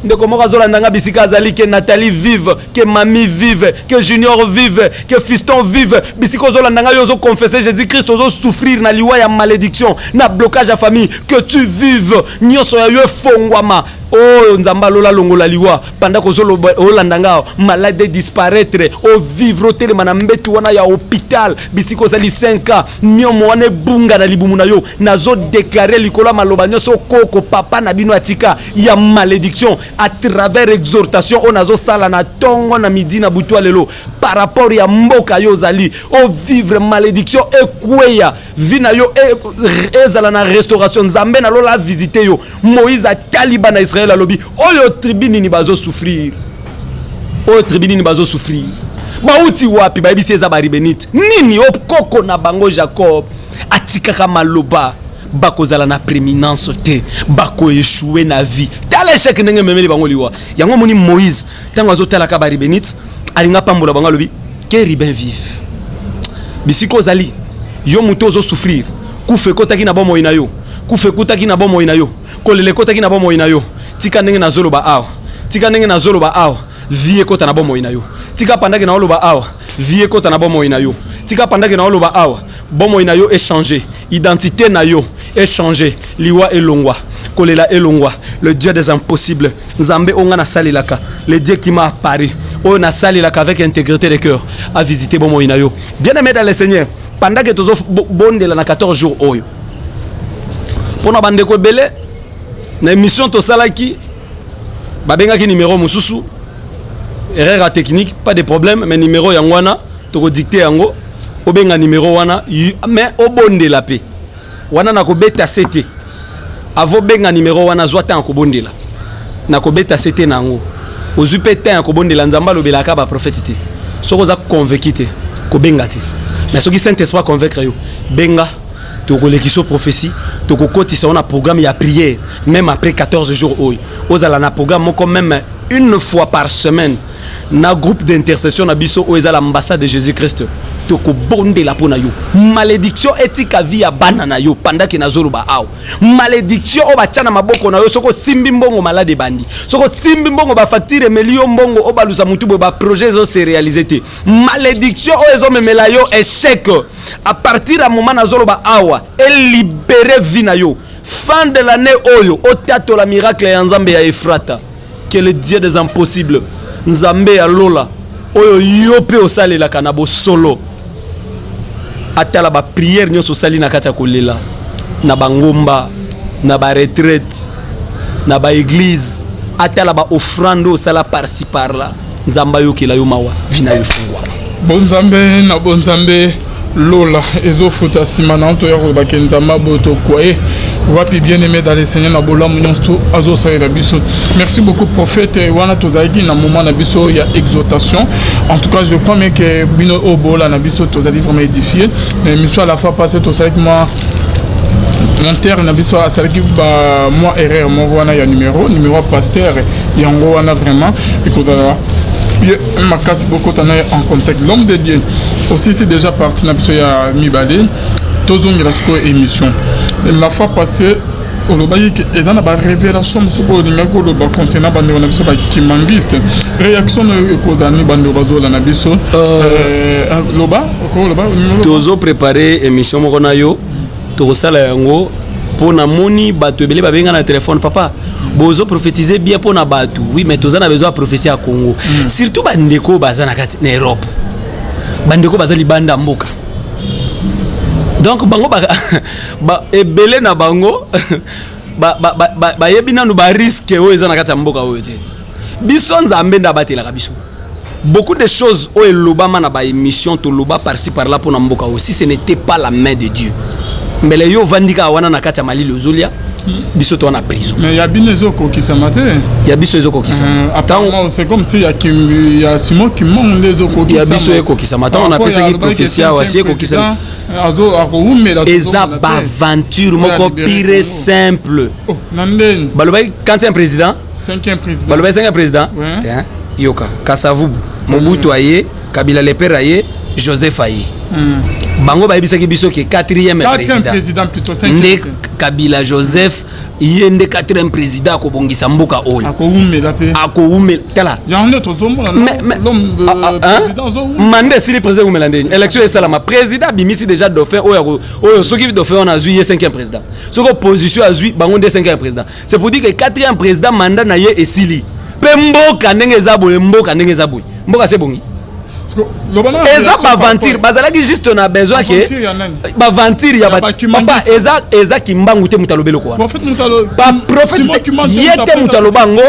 Ndeko moko azolanda nga bisika azali, que Nathalie vive, que mami vive, que Junior vive, que Fiston vive. Bisika ozolanda nga, yo ozoconfesse Jésus Christ, ozosouffrir na liwa ya malédiction, na blocage ya famille, que tu vives, nyonso ya yo efongwama. Oyo Nzambe alola longola liwa pendant kozolanda nga, malade disparaître, ovivre, otelema na mbetu wana ya hôpital. Bisika ozali 5 ans, myomo wana ebunga na libumu na yo. Nazodeklare likolo ya maloba nyonso koko papa na bino atika ya malédiction, à travers exhortation oyo nazosala na ntongo, na midi, na butu ya lelo, par rapport ya mboka yo ozali ovivre, malédiction ekweya, vie na yo ezala na restauration. Nzambe nalola avisite yo. Moïse atali bana Israele, alobi: oyo tribu nini bazosouffrir? Oyo tribu nini bazosouffrir? Bauti wapi? Bayebisi eza Barubénites. Nini okoko na bango Jacob atikaka maloba: bakozala na prééminence te, bakoéchouer na vie. Tala échec ndenge ememeli bango liwa. Yango omoni Moïse, ntango azotalaka Barubénites, alinga pambola bango, alobi: que Ruben vive. Bisika ozali, yo moto ozosouffrir, kufa ekotaki na bomoi na yo, kufa ekutaki na bomoi na yo, kolela ekotaki na bomoi na yo, tika ndenge nazoloba awa, tika ndenge nazoloba awa, vie ekota na bomoi na yo. Tika pendant que naoloba awa, vie ekota na bomoi na yo. Tika pendant que naoloba awa, bomoi na yo echanger, identité na yo echanger, liwa elongwa, kolela elongwa. Le Dieu des impossibles, Nzambe oyo nga nasalelaka, le Dieu qui m'a apparu, oyo nasalelaka avec intégrité de cœur, a visité bomoi na yo. Bien aimé dans le Seigneur, pendant que tozobondela na 14 jours oyo mpona bandeko ebele, na émission tosalaki, babengaki numéro mosusu, erreur ya technique, pas de problème, mais numéro yango wana tokodicter yango. Obenga numéro wana, mais obondela mpe wana. Nakobeta se te. Avo benga numéro wana, zwa temps ya kobondela. Nakobeta se te na yango. Ozwi mpe temps ya kobondela. Nzambe alobelaka baprofete te. Soki oza convaincu te, kobenga te, mais soki Saint Esprit convaincre yo, benga. Tokolekisa prophétie, tokokotisa yo na programme ya prière. Même après 14 jours oyo, ozala na programme moko, même une fois par semaine, na groupe d'intercession na biso oyo eza l'Ambassade de Jésus Christ. Tokobondela mpo na yo. Malédiction etika vie ya bana na yo. Pendant que nazoloba awa, malédiction oyo batya na maboko na yo, soki osimbi mbongo, malade ebandi. Soki osimbi mbongo, bafacture emeli yo mbongo, obalusa mutu boye, baprojet ezose réaliser te. Malédiction oyo ezomemela yo échec, à partir ya moment nazoloba awa, elibérer vie na yo. Fin de l'année oyo, otatola miracle ya Nzambe ya Efrata. Que le Dieu des impossibles, Nzambe ya lola oyo yo mpe osalelaka na bosolo, atala baprière nyonso osali na kati ya kolela, na bangomba, na baretraite, na baéglise, atala baoffrande oyo osala par-ci par-là. Nzambe ayokela yo mawa, vie na yo efungwama. Bonzambe na bonzambe, lola ezofuta. Nsima na toya kolobaki Nzambe aboye, tokwaye wapi? Bien aimé dans le Seigneur, na bolamu nyonso azosalela biso, merci beaucoup, prophète. Wana tozalaki na moment na biso ya exhortation. En tout cas, je crois bien que bino oyo bola na biso, tozali vraiment édifié na émission. À la fois passé, tosalaki mwa monteur na biso asalaki ba mwa erreur moko wana ya numéro ya pasteur. Yango wana vraiment ekozala ye makasi bokota na ye en contact. L'homme de Dieu aussi, c'est déjà parti na biso ya mibale. Tozongela sikoyo émission. La fois passée, olobaki ke eza na barévélation mosusu oyo olingaki koloba concernant bandeko na biso bakimbanguiste. Réaction na oyo ekozala nini? Bandeko bazola na biso, loba, okoloba. Tozoprépare émission moko na yo, tokosala yango mpo namoni bato ebele babenga na telefone: papa, bozoprophétise bien mpo na bato, oui, mais toza na besoin ya prophétie ya Congo. Surtout bandeko oyo baza na kati na Europe, bandeko baza libanda ya mboka. Donc bango ba, ebele na bango bayebi nanu barisque oyo eza na kati ya mboka oyo te. Biso, Nzambe nde abatelaka biso. Beaucoup de choses oyo elobama na baémission, toloba par-ci par-là mpo na mboka oyo, si ce n'était pas la main de Dieu, mbele yo ovandi kaka wana na kati ya malili, ozolia. Biso toza na prison. Mais ya bino ezokokisama te. Ya biso ezokokisama. Apparemment, c'est comme si ya Simon Kimbangu nde ezokokisama. Ya biso ekokisama. Ntango napesaki prophétie awa, si ekokisama. Akowumela. Eza baaventure moko pure, simple. Oh, na ndeni? Balobaki quantième président. Cinquième président. Balobaki cinquième président. Ouais. Te, yoka, Kasavubu, Mobutu aye, Kabila le père aye, Joseph aye. Bango bayebisaki biso ke quatrième quatrième président président plutôt, cinquième. Nde Kabila Joseph, ye nde quatrième président akobongisa mboka oyo. Akowumela mpe. Akowumela, tala. Yango nde tozomona. Mais l'homme ah, ah, hein? président azowumela. Mandat esili, président ekumela ndeni? Élection esalama, président abimisi déjà dauphin oyo oyo soki dauphin wana azwi, ye cinquième président. Soki opposition azwi, bango nde cinquième président. C'est pour dire que quatrième président, mandat na ye esili. Mpe mboka ndenge eza boye, mboka ndenge eza boye, mboka se bongi. Loba na Eza baaventure, bazalaki juste na besoin ke Aventure ya nani? Baaventure ya Ya bakimangisi. Papa, eza Kimbangu te moto alobi eloko wana. Prophète moto Baprophète Simon Kimbangu ye te moto moto aloba yango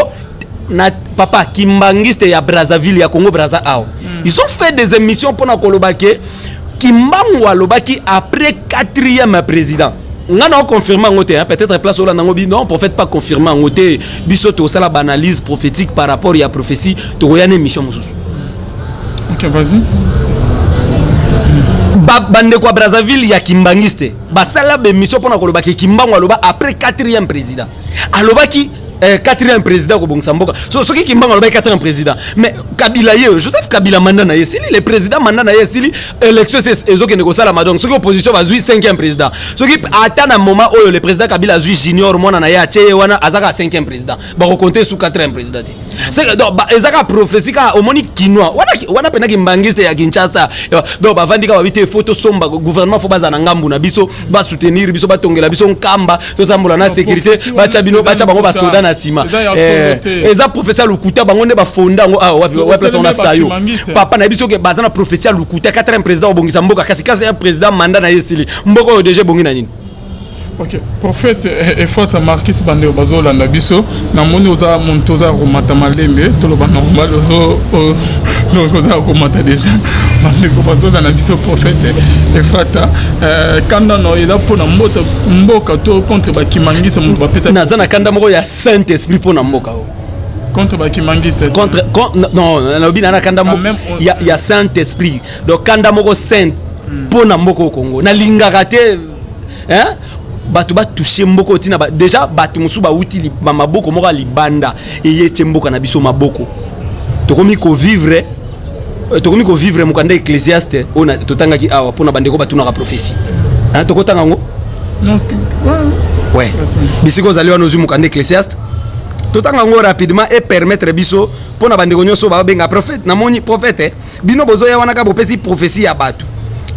na papa kimbangiste ya Brazzaville, ya Congo Brazza awa. Ils ont fait des émissions mpona koloba ke Kimbangu alobaki après quatrième président. Nga na oconfirme yango te, hein, peut-être place olanda yango bi non, prophète pas confirme yango te. Biso tosala baanalyse prophétique par rapport ya prophétie, tokoya na émission mosusu. Ok, vas-y. Bandeko ya Brazzaville ya kimbangiste basala bémission mpona koloba ke Kimbangu aloba après quatrième président, alobaki quatrième président kobongisa mboka. So, soki Kimbangu alobaki quatrième président, mais Kabila ye, Joseph Kabila, mandat na ye esili, le président, mandat na ye esili, élection ezokende kosalama. Donc soki opposition bazwi cinquième président, soki ata na moment oyo le président Kabila azwi junior, mwana na ye, atie ye wana, aza kaka cinquième président, bakokonte su quatrième président te. Donc eza kaka prophétie kaka. Omoni kinois wana, wana mpena kimbangiste ya Kinshasa. Donc bavandi kaka, babi te, faut tosomba gouvernement, faut baza na ngambu na biso, basoutenir biso, batongela biso nkamba, totambola na sécurité, batya bino, batya bango basoda na nsima. Eza prophétie ya lokuta. Bango nde bafonda yango awa. Wapi wapi place wana sayo? Papa na biso ke baza na prophétie ya lokuta, quatrième président obongisa mboka. Kasi quatrième président, mandat na ye esili, mboka oyo déjà ebongi na nini? Ok, prophète Efata Markis, bandeko bazolanda biso, namoni oza moto oza komata malembe, toloba normal, ozo donc oza komata déjà. Bandeko bazolanda biso, prophète Efata, kanda no eza mpona mboka to contre bakimangisa moto bapesa? Naza na kanda moko ya Saint Esprit mpona mboka oyo. Contre bakimangisa? Contre, non, nalobi na kanda ya Saint Esprit, donc kanda moko saint mpona mboka oyo Congo. Nalingaka te, hein? Bato batouche mboka oyo ntina déjà bato mosusu bawuti maboko moko ya libanda eye etie mboka na biso maboko. Tokomi kovivre mokanda Ecclésiaste oyo totangaki awa mpona bandeko batunaka prophétie. Tokotanga yango. Ouais, bisika ozali wana, ozwi mokanda Ecclésiaste, totanga yango rapidement et permettre biso mpona bandeko nyonso babenga prophète. Namoni prophète, bino bozoya wana kaka bopesi prophétie ya bato,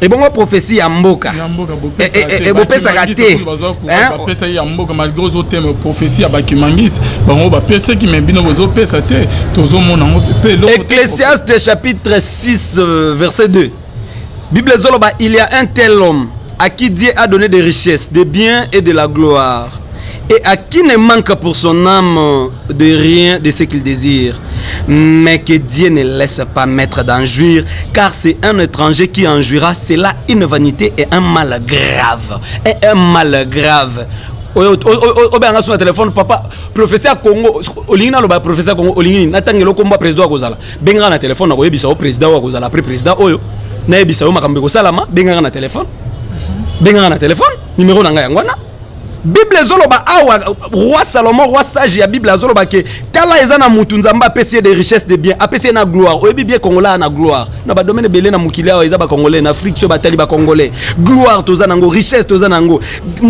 ebongo prophétie ya mboka? Ya mboka? Bopesaka te. Bapesaki ya mboka malgré ozotema prophétie ya bakimangisi, bango bapesaki, mais bino bozopesa te, tozomona yango mpe. Ecclésiaste chapitre 6, verset 2, Bible ezoloba: «Il y a un tel homme à qui Dieu a donné des richesses, des biens et de la gloire, et à qui ne manque pour son âme de rien de ce qu'il désire, mais que Dieu ne laisse pas maître d'en jouir, car c'est un étranger qui en jouira. C'est là une vanité et un mal grave.» Et un mal grave. Obenganga so na telefone: «Papa, prophétie ya Congo.» Olingi naloba prophétie ya Congo? Olingi nini? Natangela okomba président akozala? Bengaka na telefone, nakoyebisa yo président oyo akozala après président oyo, nayebisa yo makambo ekosalama. Bengaka na telefone, bengaka na telefone, numéro na ngai yango wana. Bible ezoloba awa, roi Salomon, roi sage ya Bible, azoloba ke tala, eza na mutu Nzambe apesi ye de richesse, de bien, apesi ye na gloire. Oyebi bien, Congolais na gloire na badomaine ebele na mokili awa, eza bacongolais na Afrique. So batali bacongolais, gloire toza nango, richesse toza nango.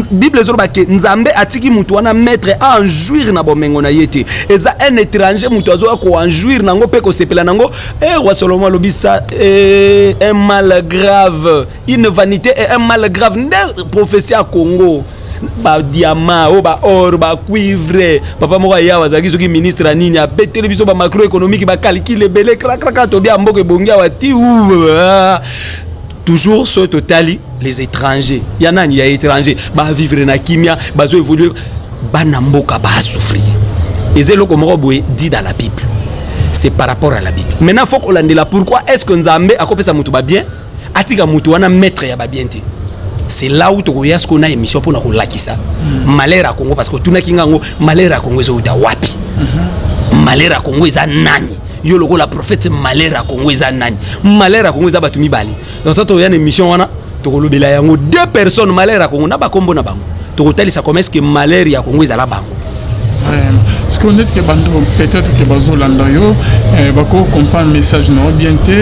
Bible ezoloba ke Nzambe atiki mutu wana maître aen jouir na bomengo na ye te. Eza un étranger mutu azoya koen jouir nango mpe kosepela nango. E roi Salomon alobi ça un mal grave, une vanité et un mal grave. Nde prophétie ya Congo, badiamant oyo, baor, bacuivre. Papa moko ayawa azalaki soki ministre ya nini, abeteli biso bamacroéconomique, bacalculs ebele, krakraka, tobia mboka ebongi awa ti. Toujours soki totali les étrangers ya nani, ya étranger, bavivre na kimia, bazo évolue, bana mboka basouffrir. Eza eloko moko boye dit dans la Bible, c'est par rapport à la Bible. Maintenant faut kolandela pourquoi est ce que Nzambe akopesa moto babien, atika moto wana maître ya babien te. C'est là où tokoya sikoyo na émission mpona kolakisa malheur ya Congo, parce que otunaki nga yango: malheur ya Congo ezouta wapi? Malheur ya Congo eza nani? Yo lokola prophète, malheur ya Congo eza nani? Malheur ya Congo eza bato mibale. Donc to toya na émission wana, tokolobela yango, deux personnes malheur ya Congo na bakombo na bango. Tokotalisa comment est ce que malheur ya Congo ezala bango. Parce que neti ke bantu peut-être ke bazolanda yo, bako comprendre message na yo bien te.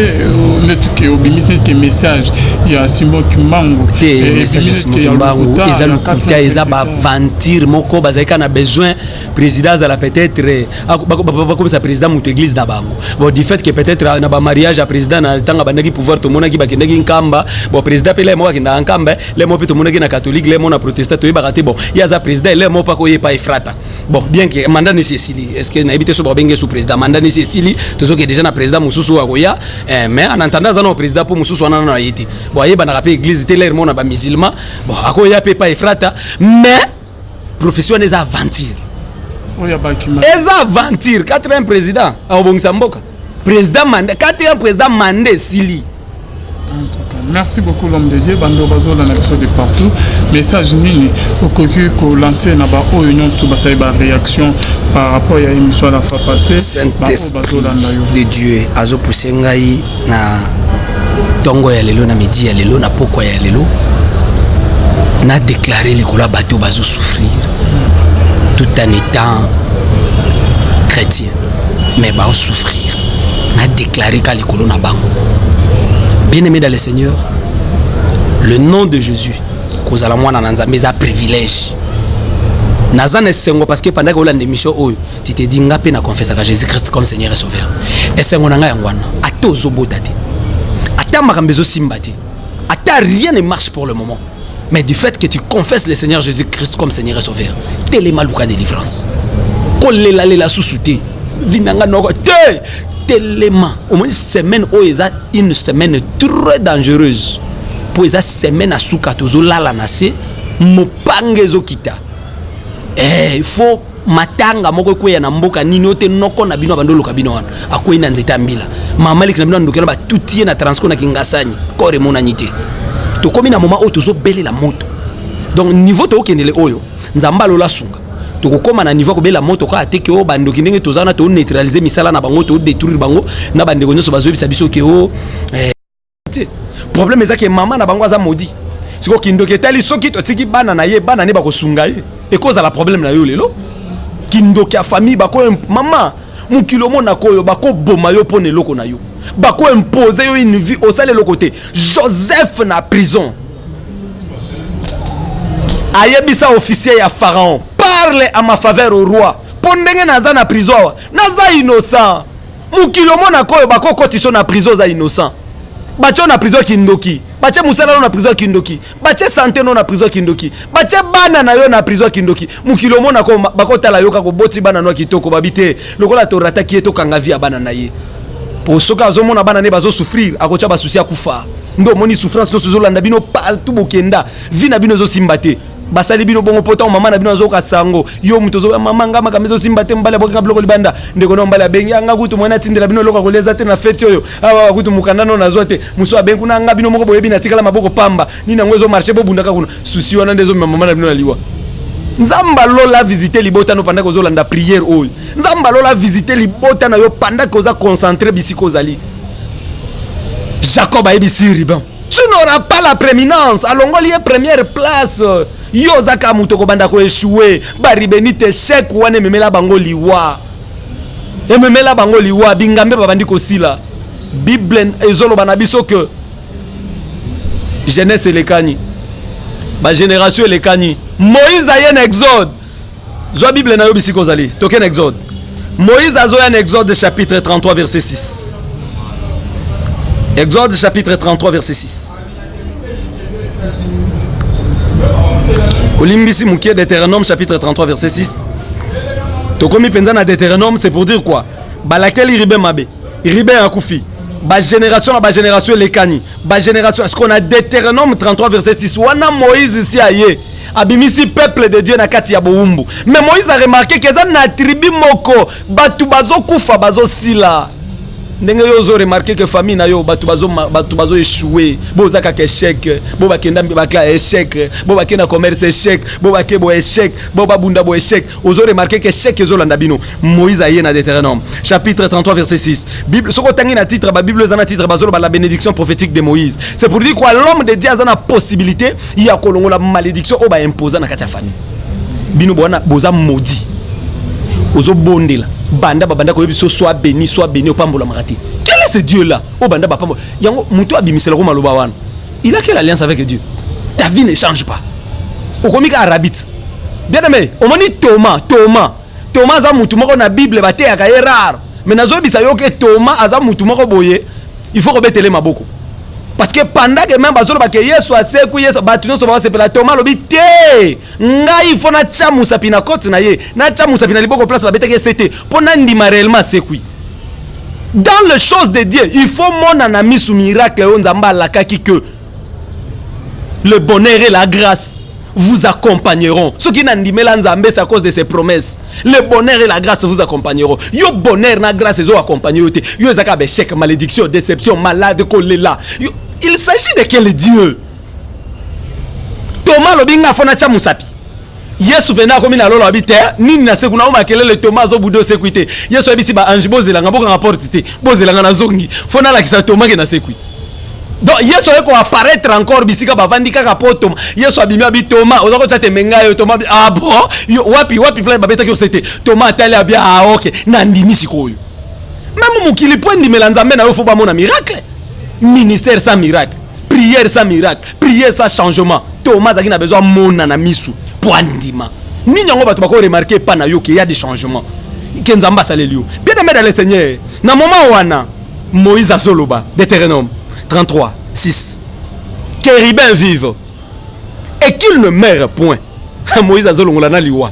Neti ke obimisi neti ke message ya Simon Kimbangu. Te, message ya Simon Kimbangu eza lokuta, eza baaventure moko. Bazali kaka na besoin président azala, peut-être bakomisa président moto église na bango. Bon, du fait que peut-être na bamariage ya président na ntango abandaki pouvoir, tomonaki bakendaki Nkamba. Bon, président mpe le moko akendaka Nkamba, le moko mpe tomonaki na catholique, le moko na protestant, toyebaka te. Bon, ye aza président, le moko mpe akoyepa Efrata. Bon, bien que mandat nesi esili, est ce que nayebi te so babenge su président. Mandat nesi esili, tozoke déjà na président mosusu oyo akoya, mais en attendant aza na président mpo mosusu wana nano aye te. Bon, ayebanaka mpe église te, lere moko na bamusulman. Bon, akoya mpe pa Efrata, mais prophétie wana eza aventure. Oyo abakima. Eza aventure. Quatrième président akobongisa mboka? Président mandat, quatrième président, mandat esili. En tout cas, merci beaucoup, l'homme de Dieu. Bando bazolanda biso de partout, message nini okoki kolancer na baoyo nyonso to basali baréaction par rapport ya émission à la fois passée? Saint-Esprit bazolanda yo. de Dieu azopousse ngai na ntongo ya lelo, na midi ya lelo, na pokwa ya lelo, na déclaré likolo ya bato oyo bazosouffrir tout en étant chrétien, mais bazosouffrir. Na déclaré ka likolo na bango, bien aimé dans le Seigneur, le nom de Jésus, kozala mwana na Nzambe eza privilège. Naza na esengo parce que pendant olanda émission oyo, tu te dis: nga mpe na confessaka Jésus Christ comme Seigneur et Sauveur. Esengo na ngai yango wana. Ata ozobota te, ata makambo ezosimba te, ata rien ne marche pour le moment, mais du fait que tu confesses le Seigneur Jésus Christ comme Seigneur et Sauveur, telema, luka délivrance. Kolelalela susu te, vi na nga noko te. Telema. Omoni, semaine oyo eza une semaine très dangereuse, mpo eza semaine asuka. Tozolala na se, mopanga ezokita. Il faut matanga moko ekweya na mboka nini oyo te. Noko na bino abandi oluka bino wana, akwei na nzete ya mbila. Mama leki na bino andoki wana, batuti ye na Transco na Kingasani, corps emonani te. Tokomi na moment oyo tozobelela moto. Donc niveau tokokendele oyo, Nzambe alola sunga. Tokokóma na niveau kobela moto kaka te ke oyo bandoki, ndenge toza wana, toneutraliser misala na bango, todétruire bango na bandeko nyonso bazoyebisa biso ke o te. Problème eza ke mama na bango aza maudit. Sikoyo kindoki etali, soki totiki bana na ye, bana ne bakosunga ye, ekozala problème na yo lelo. Kindoki ya famille, bako mama mokili omonaka oyo, bakoboma yo mpo na eloko na yo, bakoimpose yo une vie osala eloko te. Joseph na prison ayebisa officier ya Pharaon: "Parle à ma faveur au roi, mpo ndenge naza na prison awa, naza innocent." Mokili omonaka oyo, bakokotisa na prison, oza innocent. Batie na prison ya kindoki, batie mosala no na prison ya kindoki, batie santé no na prison ya kindoki, batie bana na yo na prison ya kindoki. Mokili omonaka, bakotala yo kaka, oboti bana no ya kitoko, babi te, lokola torataki ye, tokanga vie ya bana na ye, po soki azomona bana ne bazosouffrir, akotya basusi, akufa. Nde omoni souffrance nyonso ezolanda bino partout bokenda, vie na bino ezosimba te. Basali bino bongo mpo ntango mama na bino azoyoka sango, yo moto ozoya: "Mama, nga makambo ezosimba te." Mobali abokinga biloko libanda, ndeko na mobali abengi anga kutu mwana atindela bino eloko akolia eza te na feti oyo awa, kutu mokanda no nazwa te. Mosu abengi kuna: "Nga bino moko boyebi, natikala maboko pamba, nini yango ezomarcher?" Bobundaka kuna, susi wana nde ezomema mama na bino na liwa. Nzambe alola visite libota no pendant kozolanda prière oyo. Nzambe alola visite libota na yo pendant koza concentré bisika ozali. Jacob ayebisi Ruben: "Tu n'auras pas la prééminence." Alongoli ye première place. Yo oza kaka moto kobanda koéchouer. Barubénites, échec wana ememela bango liwa, ememela bango liwa. Bingambe babandi kosila. Bible ezoloba na biso ke jeunesse elekani, bagénération elekani. Moïse aye na Exode. Zwa Bible na yo bisika ozali, toke na Exode. Moïse azoya na Exode chapitre 33 verset 6. Exode chapitre 33 verset 6. Olimbisi mokie, Deutéronome chapitre 33 verset 6. Tokomi mpenza na Deutéronome. C'est pour dire quoi? Balakeli Ruben mabe, Ruben akufi, bagénération na bagénération elekani, bagénération. Ce qu'on a, Deutéronome 33 verset 6 wana, Moïse si aye, abimisi peuple de Dieu na kati ya bowumbu. Mais Moïse a remarqué ke eza na tribu moko bato bazokufa, bazosila. Ndenge yo ozo remarquer que famille na yo bato bazo bato bazo échouer, boza kaka échec, bo bakenda bakla échec, bo bakenda commerce échec, bo bake bo échec, bo babunda bo échec. Ozo remarquer que échec ezolanda bino. Moïse aye na Deutéronome chapitre 33 verset 6. Bible, soki otangi na titre, ba Bible eza na titre, bazoloba la bénédiction prophétique de Moïse. C'est pour dire quoi? L'homme de Dieu aza na possibilité ya kolongola malédiction oyo baimposa na kati ya famille. Bino bwana boza maudit. Ozobondela, banda babanda koyebi so sois béni, sois béni, opambolamaka te. Quel est ce Dieu là oyo banda bapambola yango? Moto abimiselako maloba wana, il a quelle alliance avec Dieu? Ta vie ne change pas, okomi kaka rabit. Bien aimé, omoni Thomas? Thomas aza mutu moko na Bible bateyaka ye rare, mais nazoyebisa yo ke Thomas aza mutu moko boye, il faut kobetele maboko, parce que pendant que même bazoloba ke Yesu asekwi, Yesu, bato nyonso bazosepela, Thomas alobi te: ngai faut natya mosapi na côté na ye, natya mosapi na liboko place babetaki ese te, mpo nandima réellement asekwi. Dans les choses de Dieu, il faut mona na misu miracle oyo Nzambe alakaki, que le bonheur et la grâce vous accompagneront. Soki nandimela Nzambe, c'est à cause de ses promesses. Le bonheur et la grâce vous accompagneront. Yo, bonheur na grâce ezo accompagner yo te. Yo ezaka baéchec, malédiction, déception, malade, kolela. Yo, il s'agit de quel Dieu? Thomas alobi: nga faut natya mosapi. Yesu mpenza akomi na lolo, abi te nini na seku na o makelele. Thomas azobuda, osekwi te. Yesu ayebisi baange: bozelanga, bokanga porte te, bozelanga, nazongi, faut nalakisa Thomas ke nasekwi. Donc Yesu aye koapparaître encore bisika bavandi kaka po Toma. Yesu abimi, abi: Toma, oza kotya tembe ngai yo? Toma abi: ah bon, yo, wapi, wapi place babetaki yo se te? Toma atali, abi: ah ok, nandimi sikoyo. Même mokili mpo endimela Nzambe na yo, faut bamona miracle. Ministère sans miracle, prière sans miracle, prière sans changement. Toma azalaki na besoin amona na misu mpo andima. Nini yango bato bakoremarquer epa na yo ke ya des changements ke Nzambe asaleli yo? Bien aimé dans le Seigneur, na moment wana Moïse azoloba, Deutéronome 33 6, que Ruben vive et qu'il ne meure point. Moïse azolongola na liwa.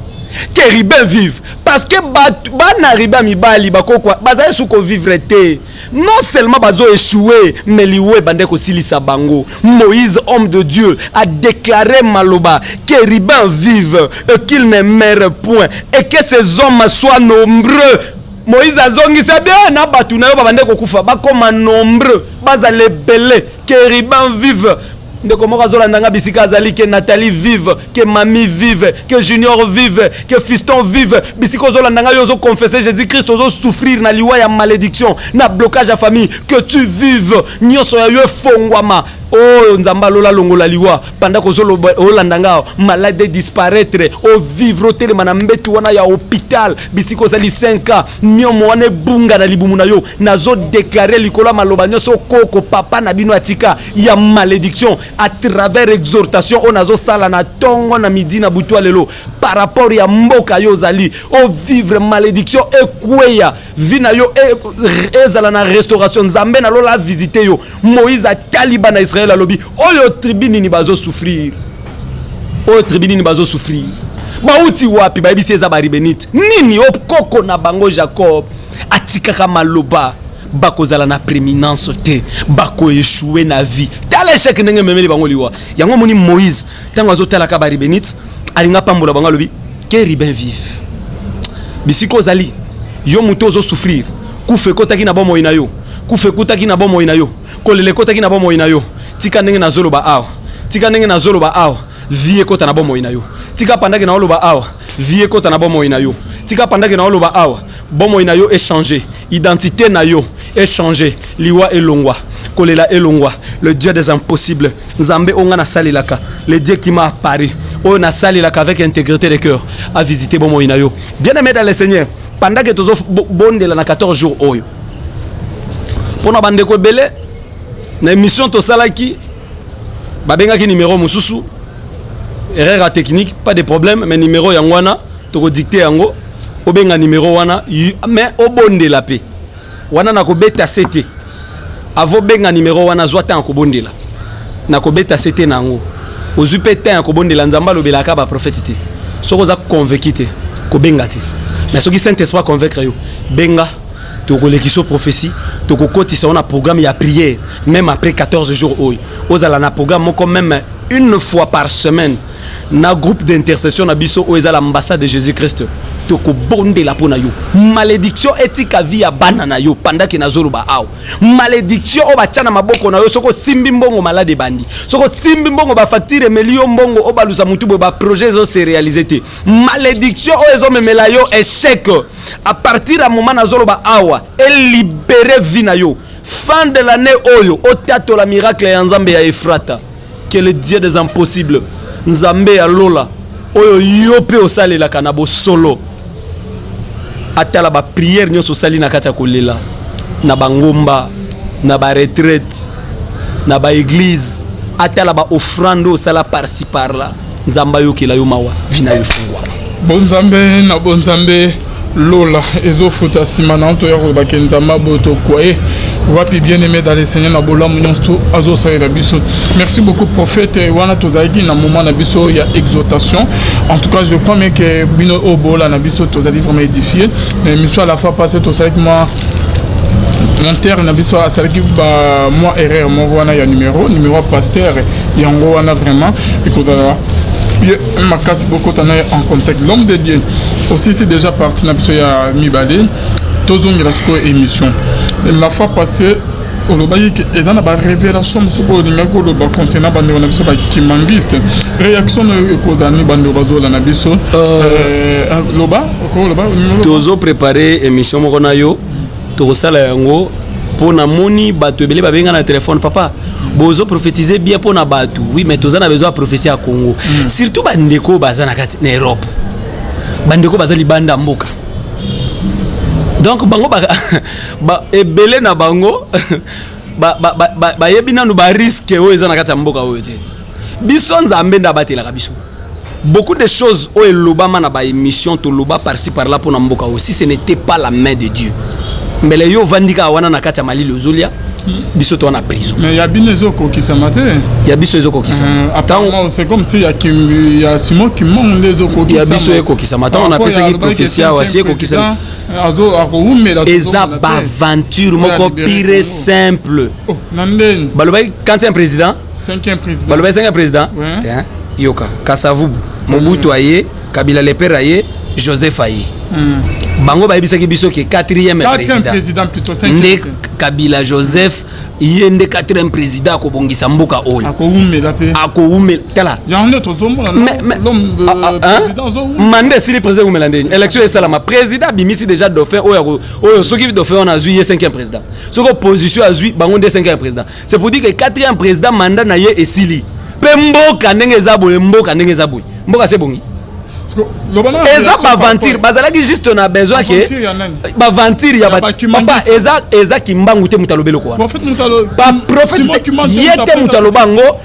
Que Ruben vive, parce que bana Ruben mibali bakokwa bazali su kovivre te. Non seulement bazo échoué, mais liwa ebande kosilisa bango. Moïse, homme de Dieu, a déclaré maloba: que Ruben vive et qu'il ne meure point et que ces hommes soient nombreux. Moïse azongisa bien na bato na yo babande kokufa, bakoma nombreux, bazala ebele. Que Ruben vive. Ndeko moko azolanda nga bisika azali, ke Nathalie vive, ke Mami vive, ke Junior vive, ke Fiston vive. Bisika ozolanda nga, yo ozoconfesse Jésus Christ, ozosouffrir na liwa ya malédiction, na blocage ya famille, que tu vives, nyonso ya yo efongwama. Oyo Nzambe alola longola liwa pendant kozolanda nga, malade disparaître, ovivre, otelema na mbetu wana ya hôpital bisika ozali 5 ans, miomo wana ebunga na libumu na yo. Nazodéclarer likolo ya maloba nyonso koko papa na bino atika ya malédiction, à travers exhortation oyo nazosala na ntongo, na midi, na butu ya lelo, par rapport ya mboka yo ozali ovivre, malédiction ekweya, vie na yo ezala na restauration. Nzambe na lola avisite yo. Moïse atali bana Israele, alobi: oyo tribu nini bazosouffrir? Oyo tribu nini bazosouffrir? Bauti wapi? Bayebisi eza barubénites. Nini okoko na bango Jacob atikaka maloba: bakozala na prééminence te, bakoéchouer na vie. Tala échec ndenge ememeli bango liwa. Yango omoni Moïse, ntango azotalaka barubénites, alinga pambola bango, alobi: que Ruben vive. Bisika ozali, yo moto ozosouffrir, kufa ekotaki na bomoi na yo, kufa ekutaki na bomoi na yo, kolela ekotaki na bomoi na yo, tika ndenge nazoloba awa, tika ndenge nazoloba awa, vie ekota na bomoi na yo. Tika pandake na oloba awa, vie ekota na bomoi na yo. Tika pandake na oloba awa, bomoi na yo échange, identité na yo échange, liwa elongwa, kolela elongwa. Le Dieu des impossibles, Nzambe oyo nga nasalelaka, le Dieu qui m'a apparu, oyo nasalelaka avec intégrité de cœur, a visité bomoi na yo. Bien aimé dans le Seigneur, pendant que tozobondela na 14 jours oyo mpona bandeko ebele, na émission tosalaki, babengaki numéro mosusu, erreur ya technique, pas de problème, mais numéro yango wana tokodicter yango. Obenga numéro wana, mais obondela mpe wana. Nakobeta se te. Avobenga numéro wana, zwa temps ya kobondela. Nakobeta se te na yango. Ozwi mpe temps ya kobondela. Nzambe alobelaka baprofete te. Soki oza convaincu te, kobenga te, mais soki Saint Esprit convaincre yo, benga. Tokolekisa prophétie, tokokotisa yo na programme ya prière. Même après 14 jours oyo, ozala na programme moko, même une fois par semaine, na groupe d'intercession na biso oyo eza l'ambassade de Jésus Christ. Tokobondela mpo na yo. Malédiction etika vie ya bana na yo pendant ke nazoloba awa. Malédiction oyo batya na maboko na yo, soki osimbi mbongo, malade ebandi. Soki osimbi mbongo, bafacture emeli yo mbongo, obalusa motu boye, baprojet ezose réaliser te. Malédiction oyo ezomemela yo échec, à partir ya moment nazoloba awa, elibérer vie na yo. Fin de l'année oyo, otatola miracle ya Nzambe ya Efrata. Que le Dieu des impossibles, Nzambe ya lola oyo yo mpe osalelaka na bosolo, atala baprière nyonso osali na kati ya kolela na bangomba, na baretraite, na baéglise, atala baoffrande oyo osala par-ci par-là. Nzambe ayokela yo mawa, vie na yo efungwama. Bonzambe na bonzambe, lola ezofuta. Nsima na toya kolobaki Nzambe aboyo tokwa ye wapi. Bien aimé dans le Seigneur, na bolamu nyonso azosalela biso, merci beaucoup, prophète. Wana tozalaki na moment na biso ya exhortation. En tout cas, je crois bien que bino oyo bola na biso, tozali vraiment édifié. Mais mission à la fois passé, tosalaki mwa monteur na biso asalaki ba mwa erreur moko wana ya numéro ya pasteur. Yango wana vraiment ekozala ye makasi bokota na ye en contact. L'homme de Dieu aussi, c'est déjà parti na biso ya mibale. Tozongela sikoyo émission. La fois passée, olobaki ke eza na barévélation mosusu oyo olingaki koloba concernant bandeko na biso bakimbanguiste. Réaction na oyo ekozala nini? Bandeko bazolanda biso, loba, okoloba. Tozoprépare émission moko na yo, tokosala yango mpo namoni bato ebele babenga na telefone: "Papa, bozo prophétiser bien mpo na bato, oui, mais toza na besoin ya prophétie ya Congo." Surtout bandeko baza na kati na Europe, bandeko baza libanda mboka. Donc bango ba ebele na bango bayebi ba nanu barisque oyo eza na kati ya mboka oyo te. Biso, Nzambe nde abatelaka biso. Beaucoup de choses oyo elobama na baémission, toloba par-ci par-là mpo na mboka oyo, si ce n'était pas la main de Dieu, mbele yo ovandi kaka wana na kati ya malili, ozolia, biso to wana prison. Mais ya bino ezokokisama te. Ya biso ezokokisama. Apparemment, c'est comme si ya Simon Kimbangu nde ezokokisama. Ya biso ekokisama. Ntango napesaki prophétie awa, si ekokisama. Akowumela. Eza baaventure moko pure, simple. Oh, na ndeni? Balobaki quantième président. Cinquième président. Balobaki cinquième président. Yoka, Kasavubu, Mobutu aye, Kabila le père aye, Joseph aye. Bango bayebisaki biso ke quatrième président, président plutôt. Nde Kabila Joseph, ye nde quatrième président akobongisa mboka oyo. Akowumela mpe. Akowumela, tala. Yango nde tozomona. Mandat esili, président ekumela ndeni? Élection esalama, président abimisi déjà dauphin oyo. Oyo soki dauphin wana azwi, ye cinquième président. Soki opposition azwi, bango nde cinquième président. C'est pour dire que quatrième président, mandat na ye esili. Mpe mboka ndenge eza boye, mboka ndenge eza boye, mboka se bongi, eza baaventure. Bazalaki juste na besoin ke baaventure ya papa eza Kimbangu te. Moto alobi eloko wana, baprophète ye te. Moto aloba yango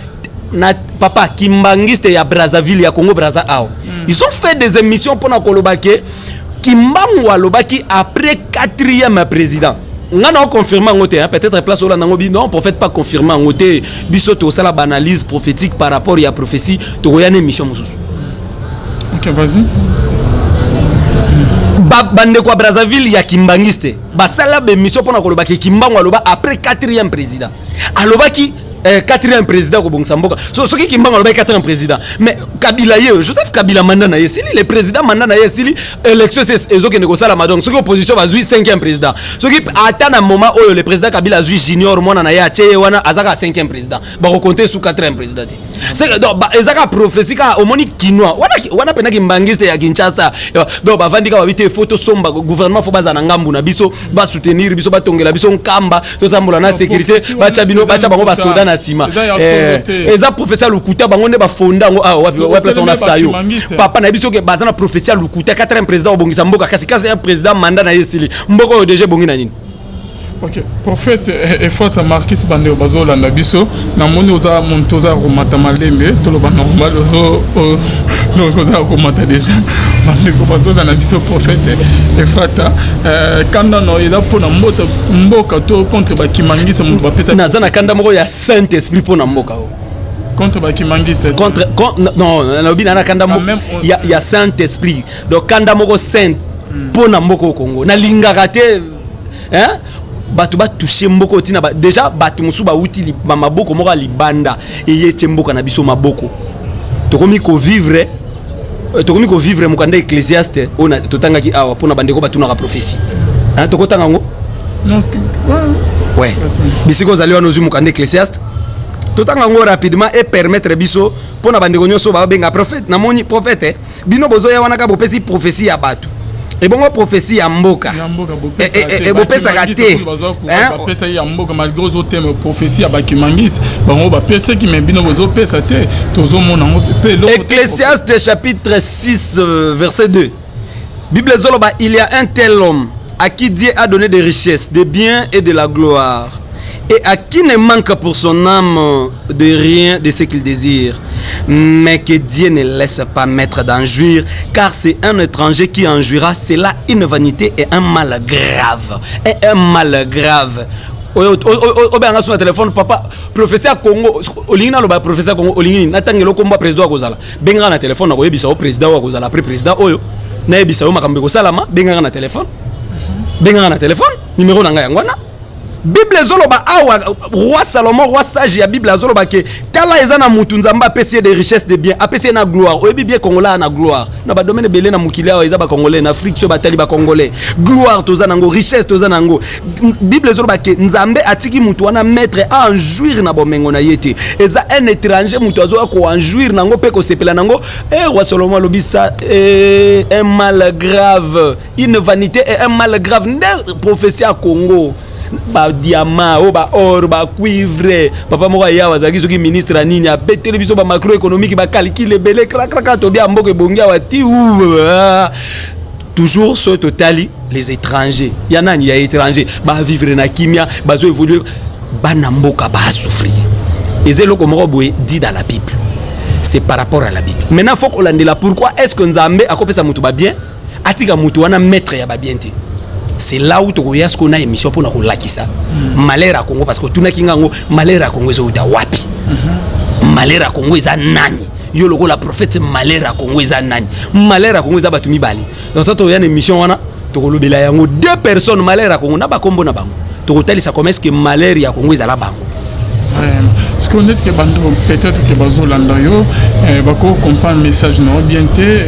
na papa kimbangiste ya Brazzaville, ya Congo Brazza awa. Ils ont fait des émissions mpona koloba ke Kimbangu alobaki après quatrième président. Nga na oconfirme yango te, peut-être place olanda yango bi non, prophète pas confirme yango te. Biso tosala baanalyse prophétique par rapport ya prophétie, tokoya na émission mosusu. Ok, vas-y. Bandeko ya Brazzaville ya kimbangiste basala bémission mpona kolobaki Kimbangu aloba après quatrième président, alobaki quatrième président kobongisa mboka. So, soki Kimbangu alobaki quatrième président, mais Kabila ye, Joseph Kabila, mandat na ye esili, le président, mandat na ye esili, élection ezokende kosalama. Donc soki opposition bazwi cinquième président, soki ata na moment oyo le président Kabila azwi junior, mwana na ye, atie ye wana, aza kaka cinquième président, bakokonte su quatrième président te. Donc eza kaka prophétie kaka. Omoni kinois wana, wana mpenza kimbangiste ya Kinshasa. Donc bavandi kaka, babi te, faut tosomba gouvernement, faut baza na ngambu na biso, basoutenir biso, batongela biso nkamba, totambola na sécurité, batya bino, batya bango basoda na nsima. Eza prophétie ya lokuta. Bango nde bafonda yango awa. Wapi place wana? Sayo papa na biso ke baza na prophétie ya lokuta, quatrième président obongisa mboka. Kasi quatrième président, mandat na ye esili, mboka oyo déjà ebongi na nini? Ok, prophète Efrata Markis, bandeko bazolanda biso, namoni oza moto oza komata malembe, toloba normal, ozo donc oza komata déjà. Bandeko bazolanda biso, prophète Efrata, kanda no eza mpona mboka to contre bakimangisa moto bapesa? Naza na kanda moko ya Saint Esprit mpona mboka oyo. Contre bakimangisa? Contre, non, nalobi na kanda ya Saint Esprit, donc kanda moko saint mpona mboka oyo Congo. Nalingaka te, hein? Bato batouche mboka oyo ntina déjà bato mosusu bauti maboko moko ya libanda eye tie mboka na biso maboko. Tokomi kovivre Tokomi kovivre mokanda Ecclésiaste oyo totangaki awa mpona bandeko batunaka prophétie. Tokotanga yango. Ouais, bisika ozali wana, ozwi mokanda Ecclésiaste, totanga yango rapidement et permettre biso mpona bandeko nyonso babenga prophète. Namoni prophète, bino bozoya wana kaka bopesi prophétie ya bato, ebongo prophétie ya mboka Bopesaka te. Bapesa ya mboka malgré ozotema prophétie ya bakimangisi, bango bapesaki, mais bino bozopesa te, tozomona yango mpe. Ecclésiaste chapitre 6, verset 2, Bible ezoloba: «Il y a un tel homme à qui Dieu a donné des richesses, des biens et de la gloire, et à qui ne manque pour son âme de rien de ce qu'il désire, mais que Dieu ne laisse pas maître d'en jouir, car c'est un étranger qui en jouira. C'est là une vanité et un mal grave.» Et un mal grave. Obenganga so na telefone: «Papa, prophétie ya Congo.» Olingi naloba prophétie ya Congo, olingi nini? Natangela okomba président akozala? Bengaka na telefone, nakoyebisa yo président oyo akozala après président oyo, nayebisa yo makambo ekosalama. Bengaka na telefone, bengaka na telefone, numéro na ngai yango wana. Bible ezoloba awa, roi Salomon, roi sage ya Bible, azoloba ke tala, eza na mutu Nzambe apesi ye de richesse, de bien, apesi ye na gloire. Oyebi bien, Congolais na gloire na badomaine ebele na mokili awa eza bacongolais. Na Afrique so batali bacongolais, gloire toza nango, richesse toza nango. Bible ezoloba ke Nzambe atiki mutu wana maître aen jouir na bomengo na ye te. Eza un étranger mutu azoya koen jouir nango mpe kosepela nango. E roi Salomon alobi ça eh, un mal grave, une vanité et un mal grave. Nde prophétie ya Congo, badiamant oyo, baor, bacuivre. Papa moko ayawa azalaki soki ministre ya nini, abeteli biso bamacroéconomique, bacalculs ebele, krakraka, tobia mboka ebongi awa ti. Toujours soki totali les étrangers ya nani, ya étranger, bavivre na kimia, bazo évolue, bana mboka basouffrir. Eza eloko moko boye dit dans la Bible, c'est par rapport à la Bible. Maintenant, faut kolandela pourquoi est ce que Nzambe akopesa moto babien, atika moto wana maître ya babien te. C'est là où tokoya sikoyo na émission mpona kolakisa malheur ya Congo, parce que otunaki ngango malheur ya Congo ezouta wapi, malheur ya Congo eza nani. Yo lokola prophète, malheur ya Congo eza nani? Malheur ya Congo eza bato mibale. Donc to toya na émission wana, tokolobela yango, deux personnes malheur ya Congo na bakombo na bango, tokotalisa comment est ce que malheur ya Congo ezala bango. Parce que neti ke bando peut-être ke bazolanda yo, bako comprendre message na yo bien te.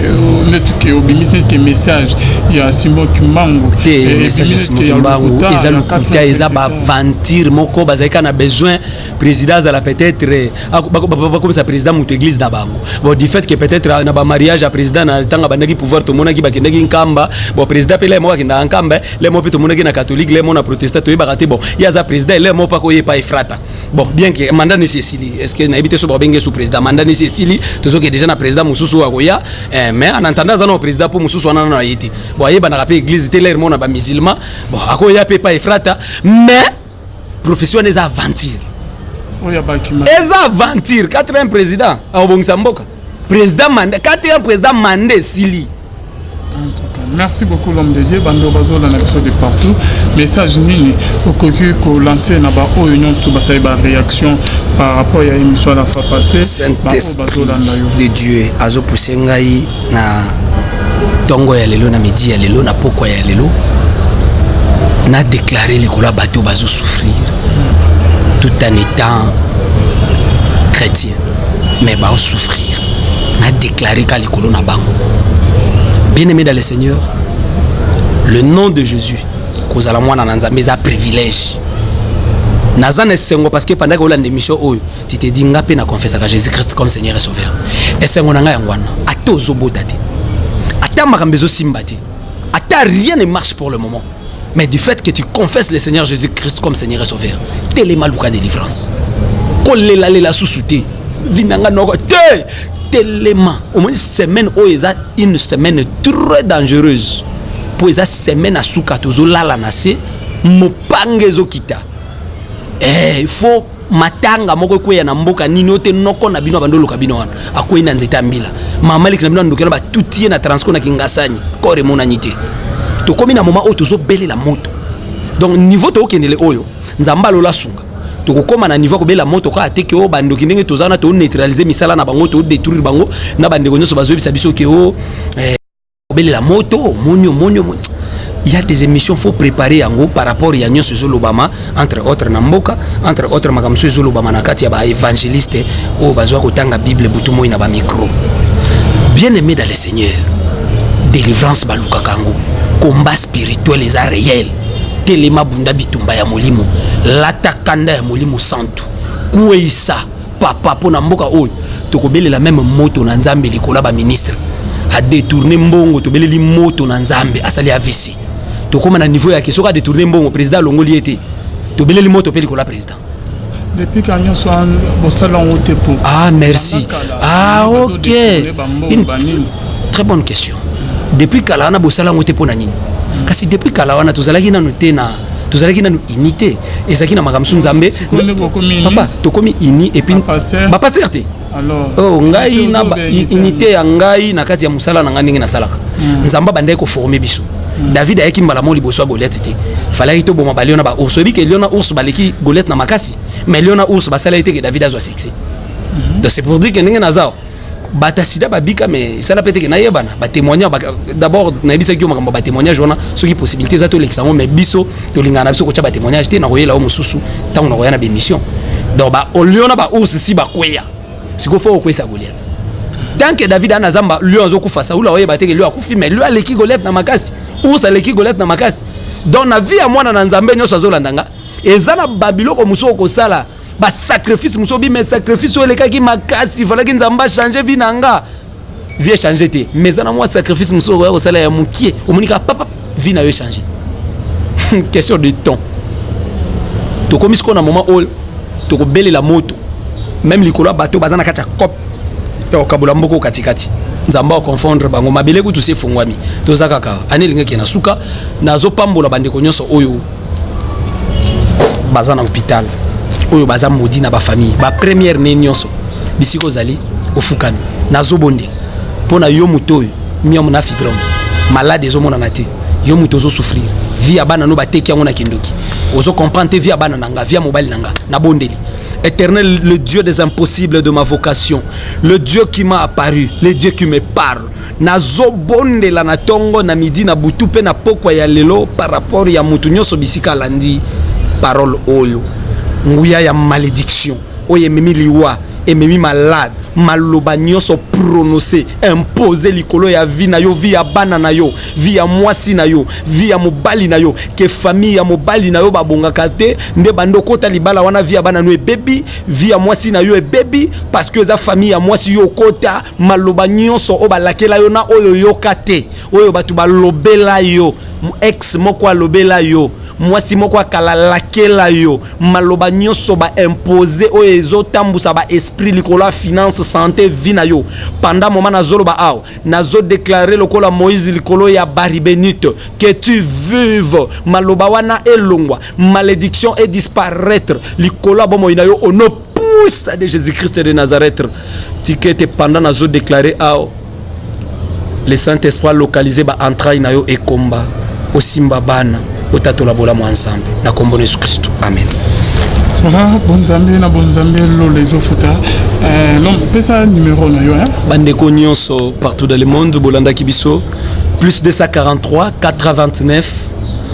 Neti ke obimisi neti ke message ya Simon Kimbangu. Te, message ya Simon Kimbangu eza lokuta, eza baaventure moko. Bazali kaka na besoin président azala, peut-être bakomisa président moto église na bango. Bon, du fait que peut-être na bamariage ya président na ntango abandaki pouvoir, tomonaki bakendaki Nkamba. Bon, président mpe le moko akendaka Nkamba, le moko mpe tomonaki na catholique, le moko na protestant, toyebaka te. Bon, ye aza président, le moko mpe akoyepa Efrata. Bon, bien que mandat nesi esili, est ce que nayebi te so babenge su président, mandat nesi esili, tozoke déjà na président mosusu oyo akoya. Mais en attendant aza na président mpo mosusu wana nano aye te. Bon, ayebanaka mpe église te, lere moko na bamusulman. Bon, akoya mpe pa Efrata, mais prophétie wana eza aventure. Oyo abakima. Eza aventure. Quatrième président akobongisa mboka? Président mandat, quatrième président, mandat esili. En tout cas, merci beaucoup, l'homme de Dieu. Bando bazolanda biso de partout, message nini okoki kolancer na baoyo nyonso basali baréaction par rapport ya émission à la fois passée? Saint-Esprit de Dieu azopousse ngai na ntongo ya lelo, na midi ya lelo, na pokwa ya lelo, na déclaré likolo ya bato bazosouffrir tout en étant chrétien, mais baosouffrir. Na déclaré ka likolo na bango, bien aimé dans le Seigneur, le nom de Jésus, kozala mwana na Nzambe eza privilège. Naza na esengo parce que pendant olanda émission oyo, tu te dis: «Nga mpe na confessaka Jésus Christ comme Seigneur et Sauveur.» Esengo na ngai yango wana. Ata ozobota te, ata makambo ezosimba te, ata rien ne marche pour le moment, mais du fait que tu confesses le Seigneur Jésus Christ comme Seigneur et Sauveur, telema, luka délivrance. Kolelalela susu te, vi na nga noko te, telema. Omoni semaine oyo eza une semaine très dangereuse, mpo eza semaine asuka, tozolala na se, mopanga ezokita. Il faut matanga moko ekweya na mboka nini oyo te. Noko na bino abandi oluka bino wana, akwei na nzete ya mbila. Mama leki na bino andoki wana, batuti ye na Transco na Kingasani, corps emonani te. Tokomi na moment oyo tozobelela moto. Donc niveau tokokendele oyo, Nzambe alola sunga, tokokóma na niveau kobela moto kaka te ke oyo bandoki ndenge toza wana, toneutralize misala na bango, todétruire bango. Na bandeko nyonso bazoyebisa biso ke o kobelela moto, omoni, omoni, omoni, il y a des émissions, faut préparer yango par rapport ya nyonso ezolobama, entre autres na mboka, entre autres makambo mosusu ezolobama na kati ya baévangéliste oyo bazwa kotanga Bible butu moi na bamicro. Bien aimé dans le Seigneur, délivrance balukaka yango, combat spirituel eza réel. Telema, bunda bitumba ya molimo, lata kanda ya Molimo Santu, kweyisa papa. Mpo na mboka oyo tokobelela même moto na Nzambe likolo ya baministre adétourner mbongo. Tobeleli moto na Nzambe, asali AVC. Tokóma na niveau yake soki adétourner mbongo, président alongoli ye te, tobeleli moto mpe likolo ya président. Depuis ka nyonso wana bosala yango te pour Ah, merci. Ah, ok, une très bonne question. Depuis kala wana bosala yango te mpo na nini? Kasi depuis kala wana tozalaki nanu te na tozalaki nanu unité, ezalaki na makambo mosusu. Nzambe, papa, tokomi uni et puis bapasteur te. Oh, ngai na unité ya ngai na kati ya mosala na ngai, ndenge nasalaka, Nzambe abandaki koformer biso. David ayaki mbala mo liboso ya Goliath te. Falaki toboma balion na baours. Oyebi ke lion na ours baleki Goliath na makasi, mais lion na ours basala ye te ke David azwa succès. Donc c'est pour dire ke ndenge naza, bato ya sida babika, mais esala mpe teke nayebana batémoignage. D'abord nayebisaki yo makambo ya batémoignage wana. Soki possibilité eza, tolekisa yango, mais biso tolingaka na biso kotya batémoignage te. Nakoyela yo mosusu ntango nakoya na bémission. Donc balion na baours si bakweya, sikoyo fo okwesa Goliath. Tant que David ana zamba, lion azokufa, Saul aoyeba teke lion akufi, mais lion aleki Goliath na makasi, ours aleki Goliath na makasi. Donc na vie ya mwana na Nzambe nyonso azolanda nga, eza na babiloko mosusu okosala, basacrifice mosusu obima, sacrifice oyo elekaki makasi, falaki Nzambe achange vie na nga, vie echange te. Mais eza na mwa sacrifice mosusu okoya kosala ya mokie, omoni kaka papa, vie na yo echange. Question de temps. Tokomi sikoyo na moment oyo tokobelela moto même likolo ya bato baza na kati ya cope ya kokabola mboka katikati. Nzambe aconfondre bango, mabele kutu se efungwami. Toza kaka ane elingi na suka. Nazopambola bandeko nyonso oyo baza na hôpital, oyo baza modi na bafamille, bapremière né nyonso, bisika ozali ofukami. Nazobondela mpo na yo, moto oyo myome na fibrome, malade ezomonana te. Yo moto ozosouffrir, vie ya bana no bateki yango na kindoki, ozocomprendre te vie ya bana na nga, vie ya mobali na nga. Nabondeli: Éternel, le Dieu des impossibles de ma vocation, le Dieu qui m'a apparu, le Dieu qui me parle, nazobondela na ntongo, na midi, na butu mpe na pokwa ya lelo par rapport ya motu nyonso bisika alandi parole oyo. Nguya ya malédiction oyo ememi liwa, ememi malade, maloba nyonso prononcé, imposé likolo ya vie na yo, vie ya bana na yo, vie ya mwasi na yo, vie ya mobali na yo, ke famille ya mobali na yo babongaka te, nde bando okota libala wana, vie ya bana no ebebi, vie ya mwasi na yo ebebi, parce que eza famille ya mwasi yo okota. Maloba nyonso oyo balakela yo na oyo oyoka te, oyo bato balobela yo, ex moko alobela yo, mwasi moko akalalakela yo, maloba nyonso baimpose oyo ezotambusa baesprit likolo ya finance, santé, vie na yo, pendant moment nazoloba awa, nazodéclarer lokola Moïse likolo ya Baribénite: que tu vives. Maloba wana elongwa, malédiction edisparaître likolo ya bomoi na yo au nom puissant de Jésus-Christ de Nazareth. Tika ete pendant nazodéclarer awa, le Saint-Esprit localisé baentraille na yo, ekomba osimba bana, otatola bolamu ya Nzambe na kombo na Yesu Kristo, amen. Voilà, bonzambe na bonzambe, lola ezofuta. L'homme, pesa numéro na yo, hein? Bandeko nyonso partout dans le monde bolandaki biso, plus 243 89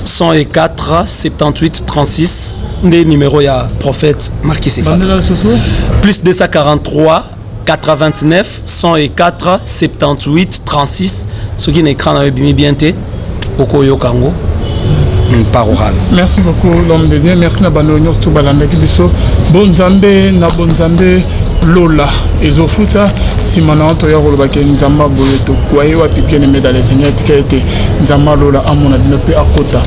104 78 36 nde numéro ya prophète Marquis Efata. Bandela lisusu. Plus 243 89 104 78 36. Soki na écran na yo ebimi bien te, okoyoka yango par oral. Merci beaucoup, l'homme de Dieu. Merci na bando nyonso to balandaki biso. Bonzambe na bonzambe, lola ezofuta. Nsima na toya kolobaki Nzambe aboye, tokwaye wapi? Bien aimé dans le Seigneur, tika ete Nzambe alola amona bino mpe akota.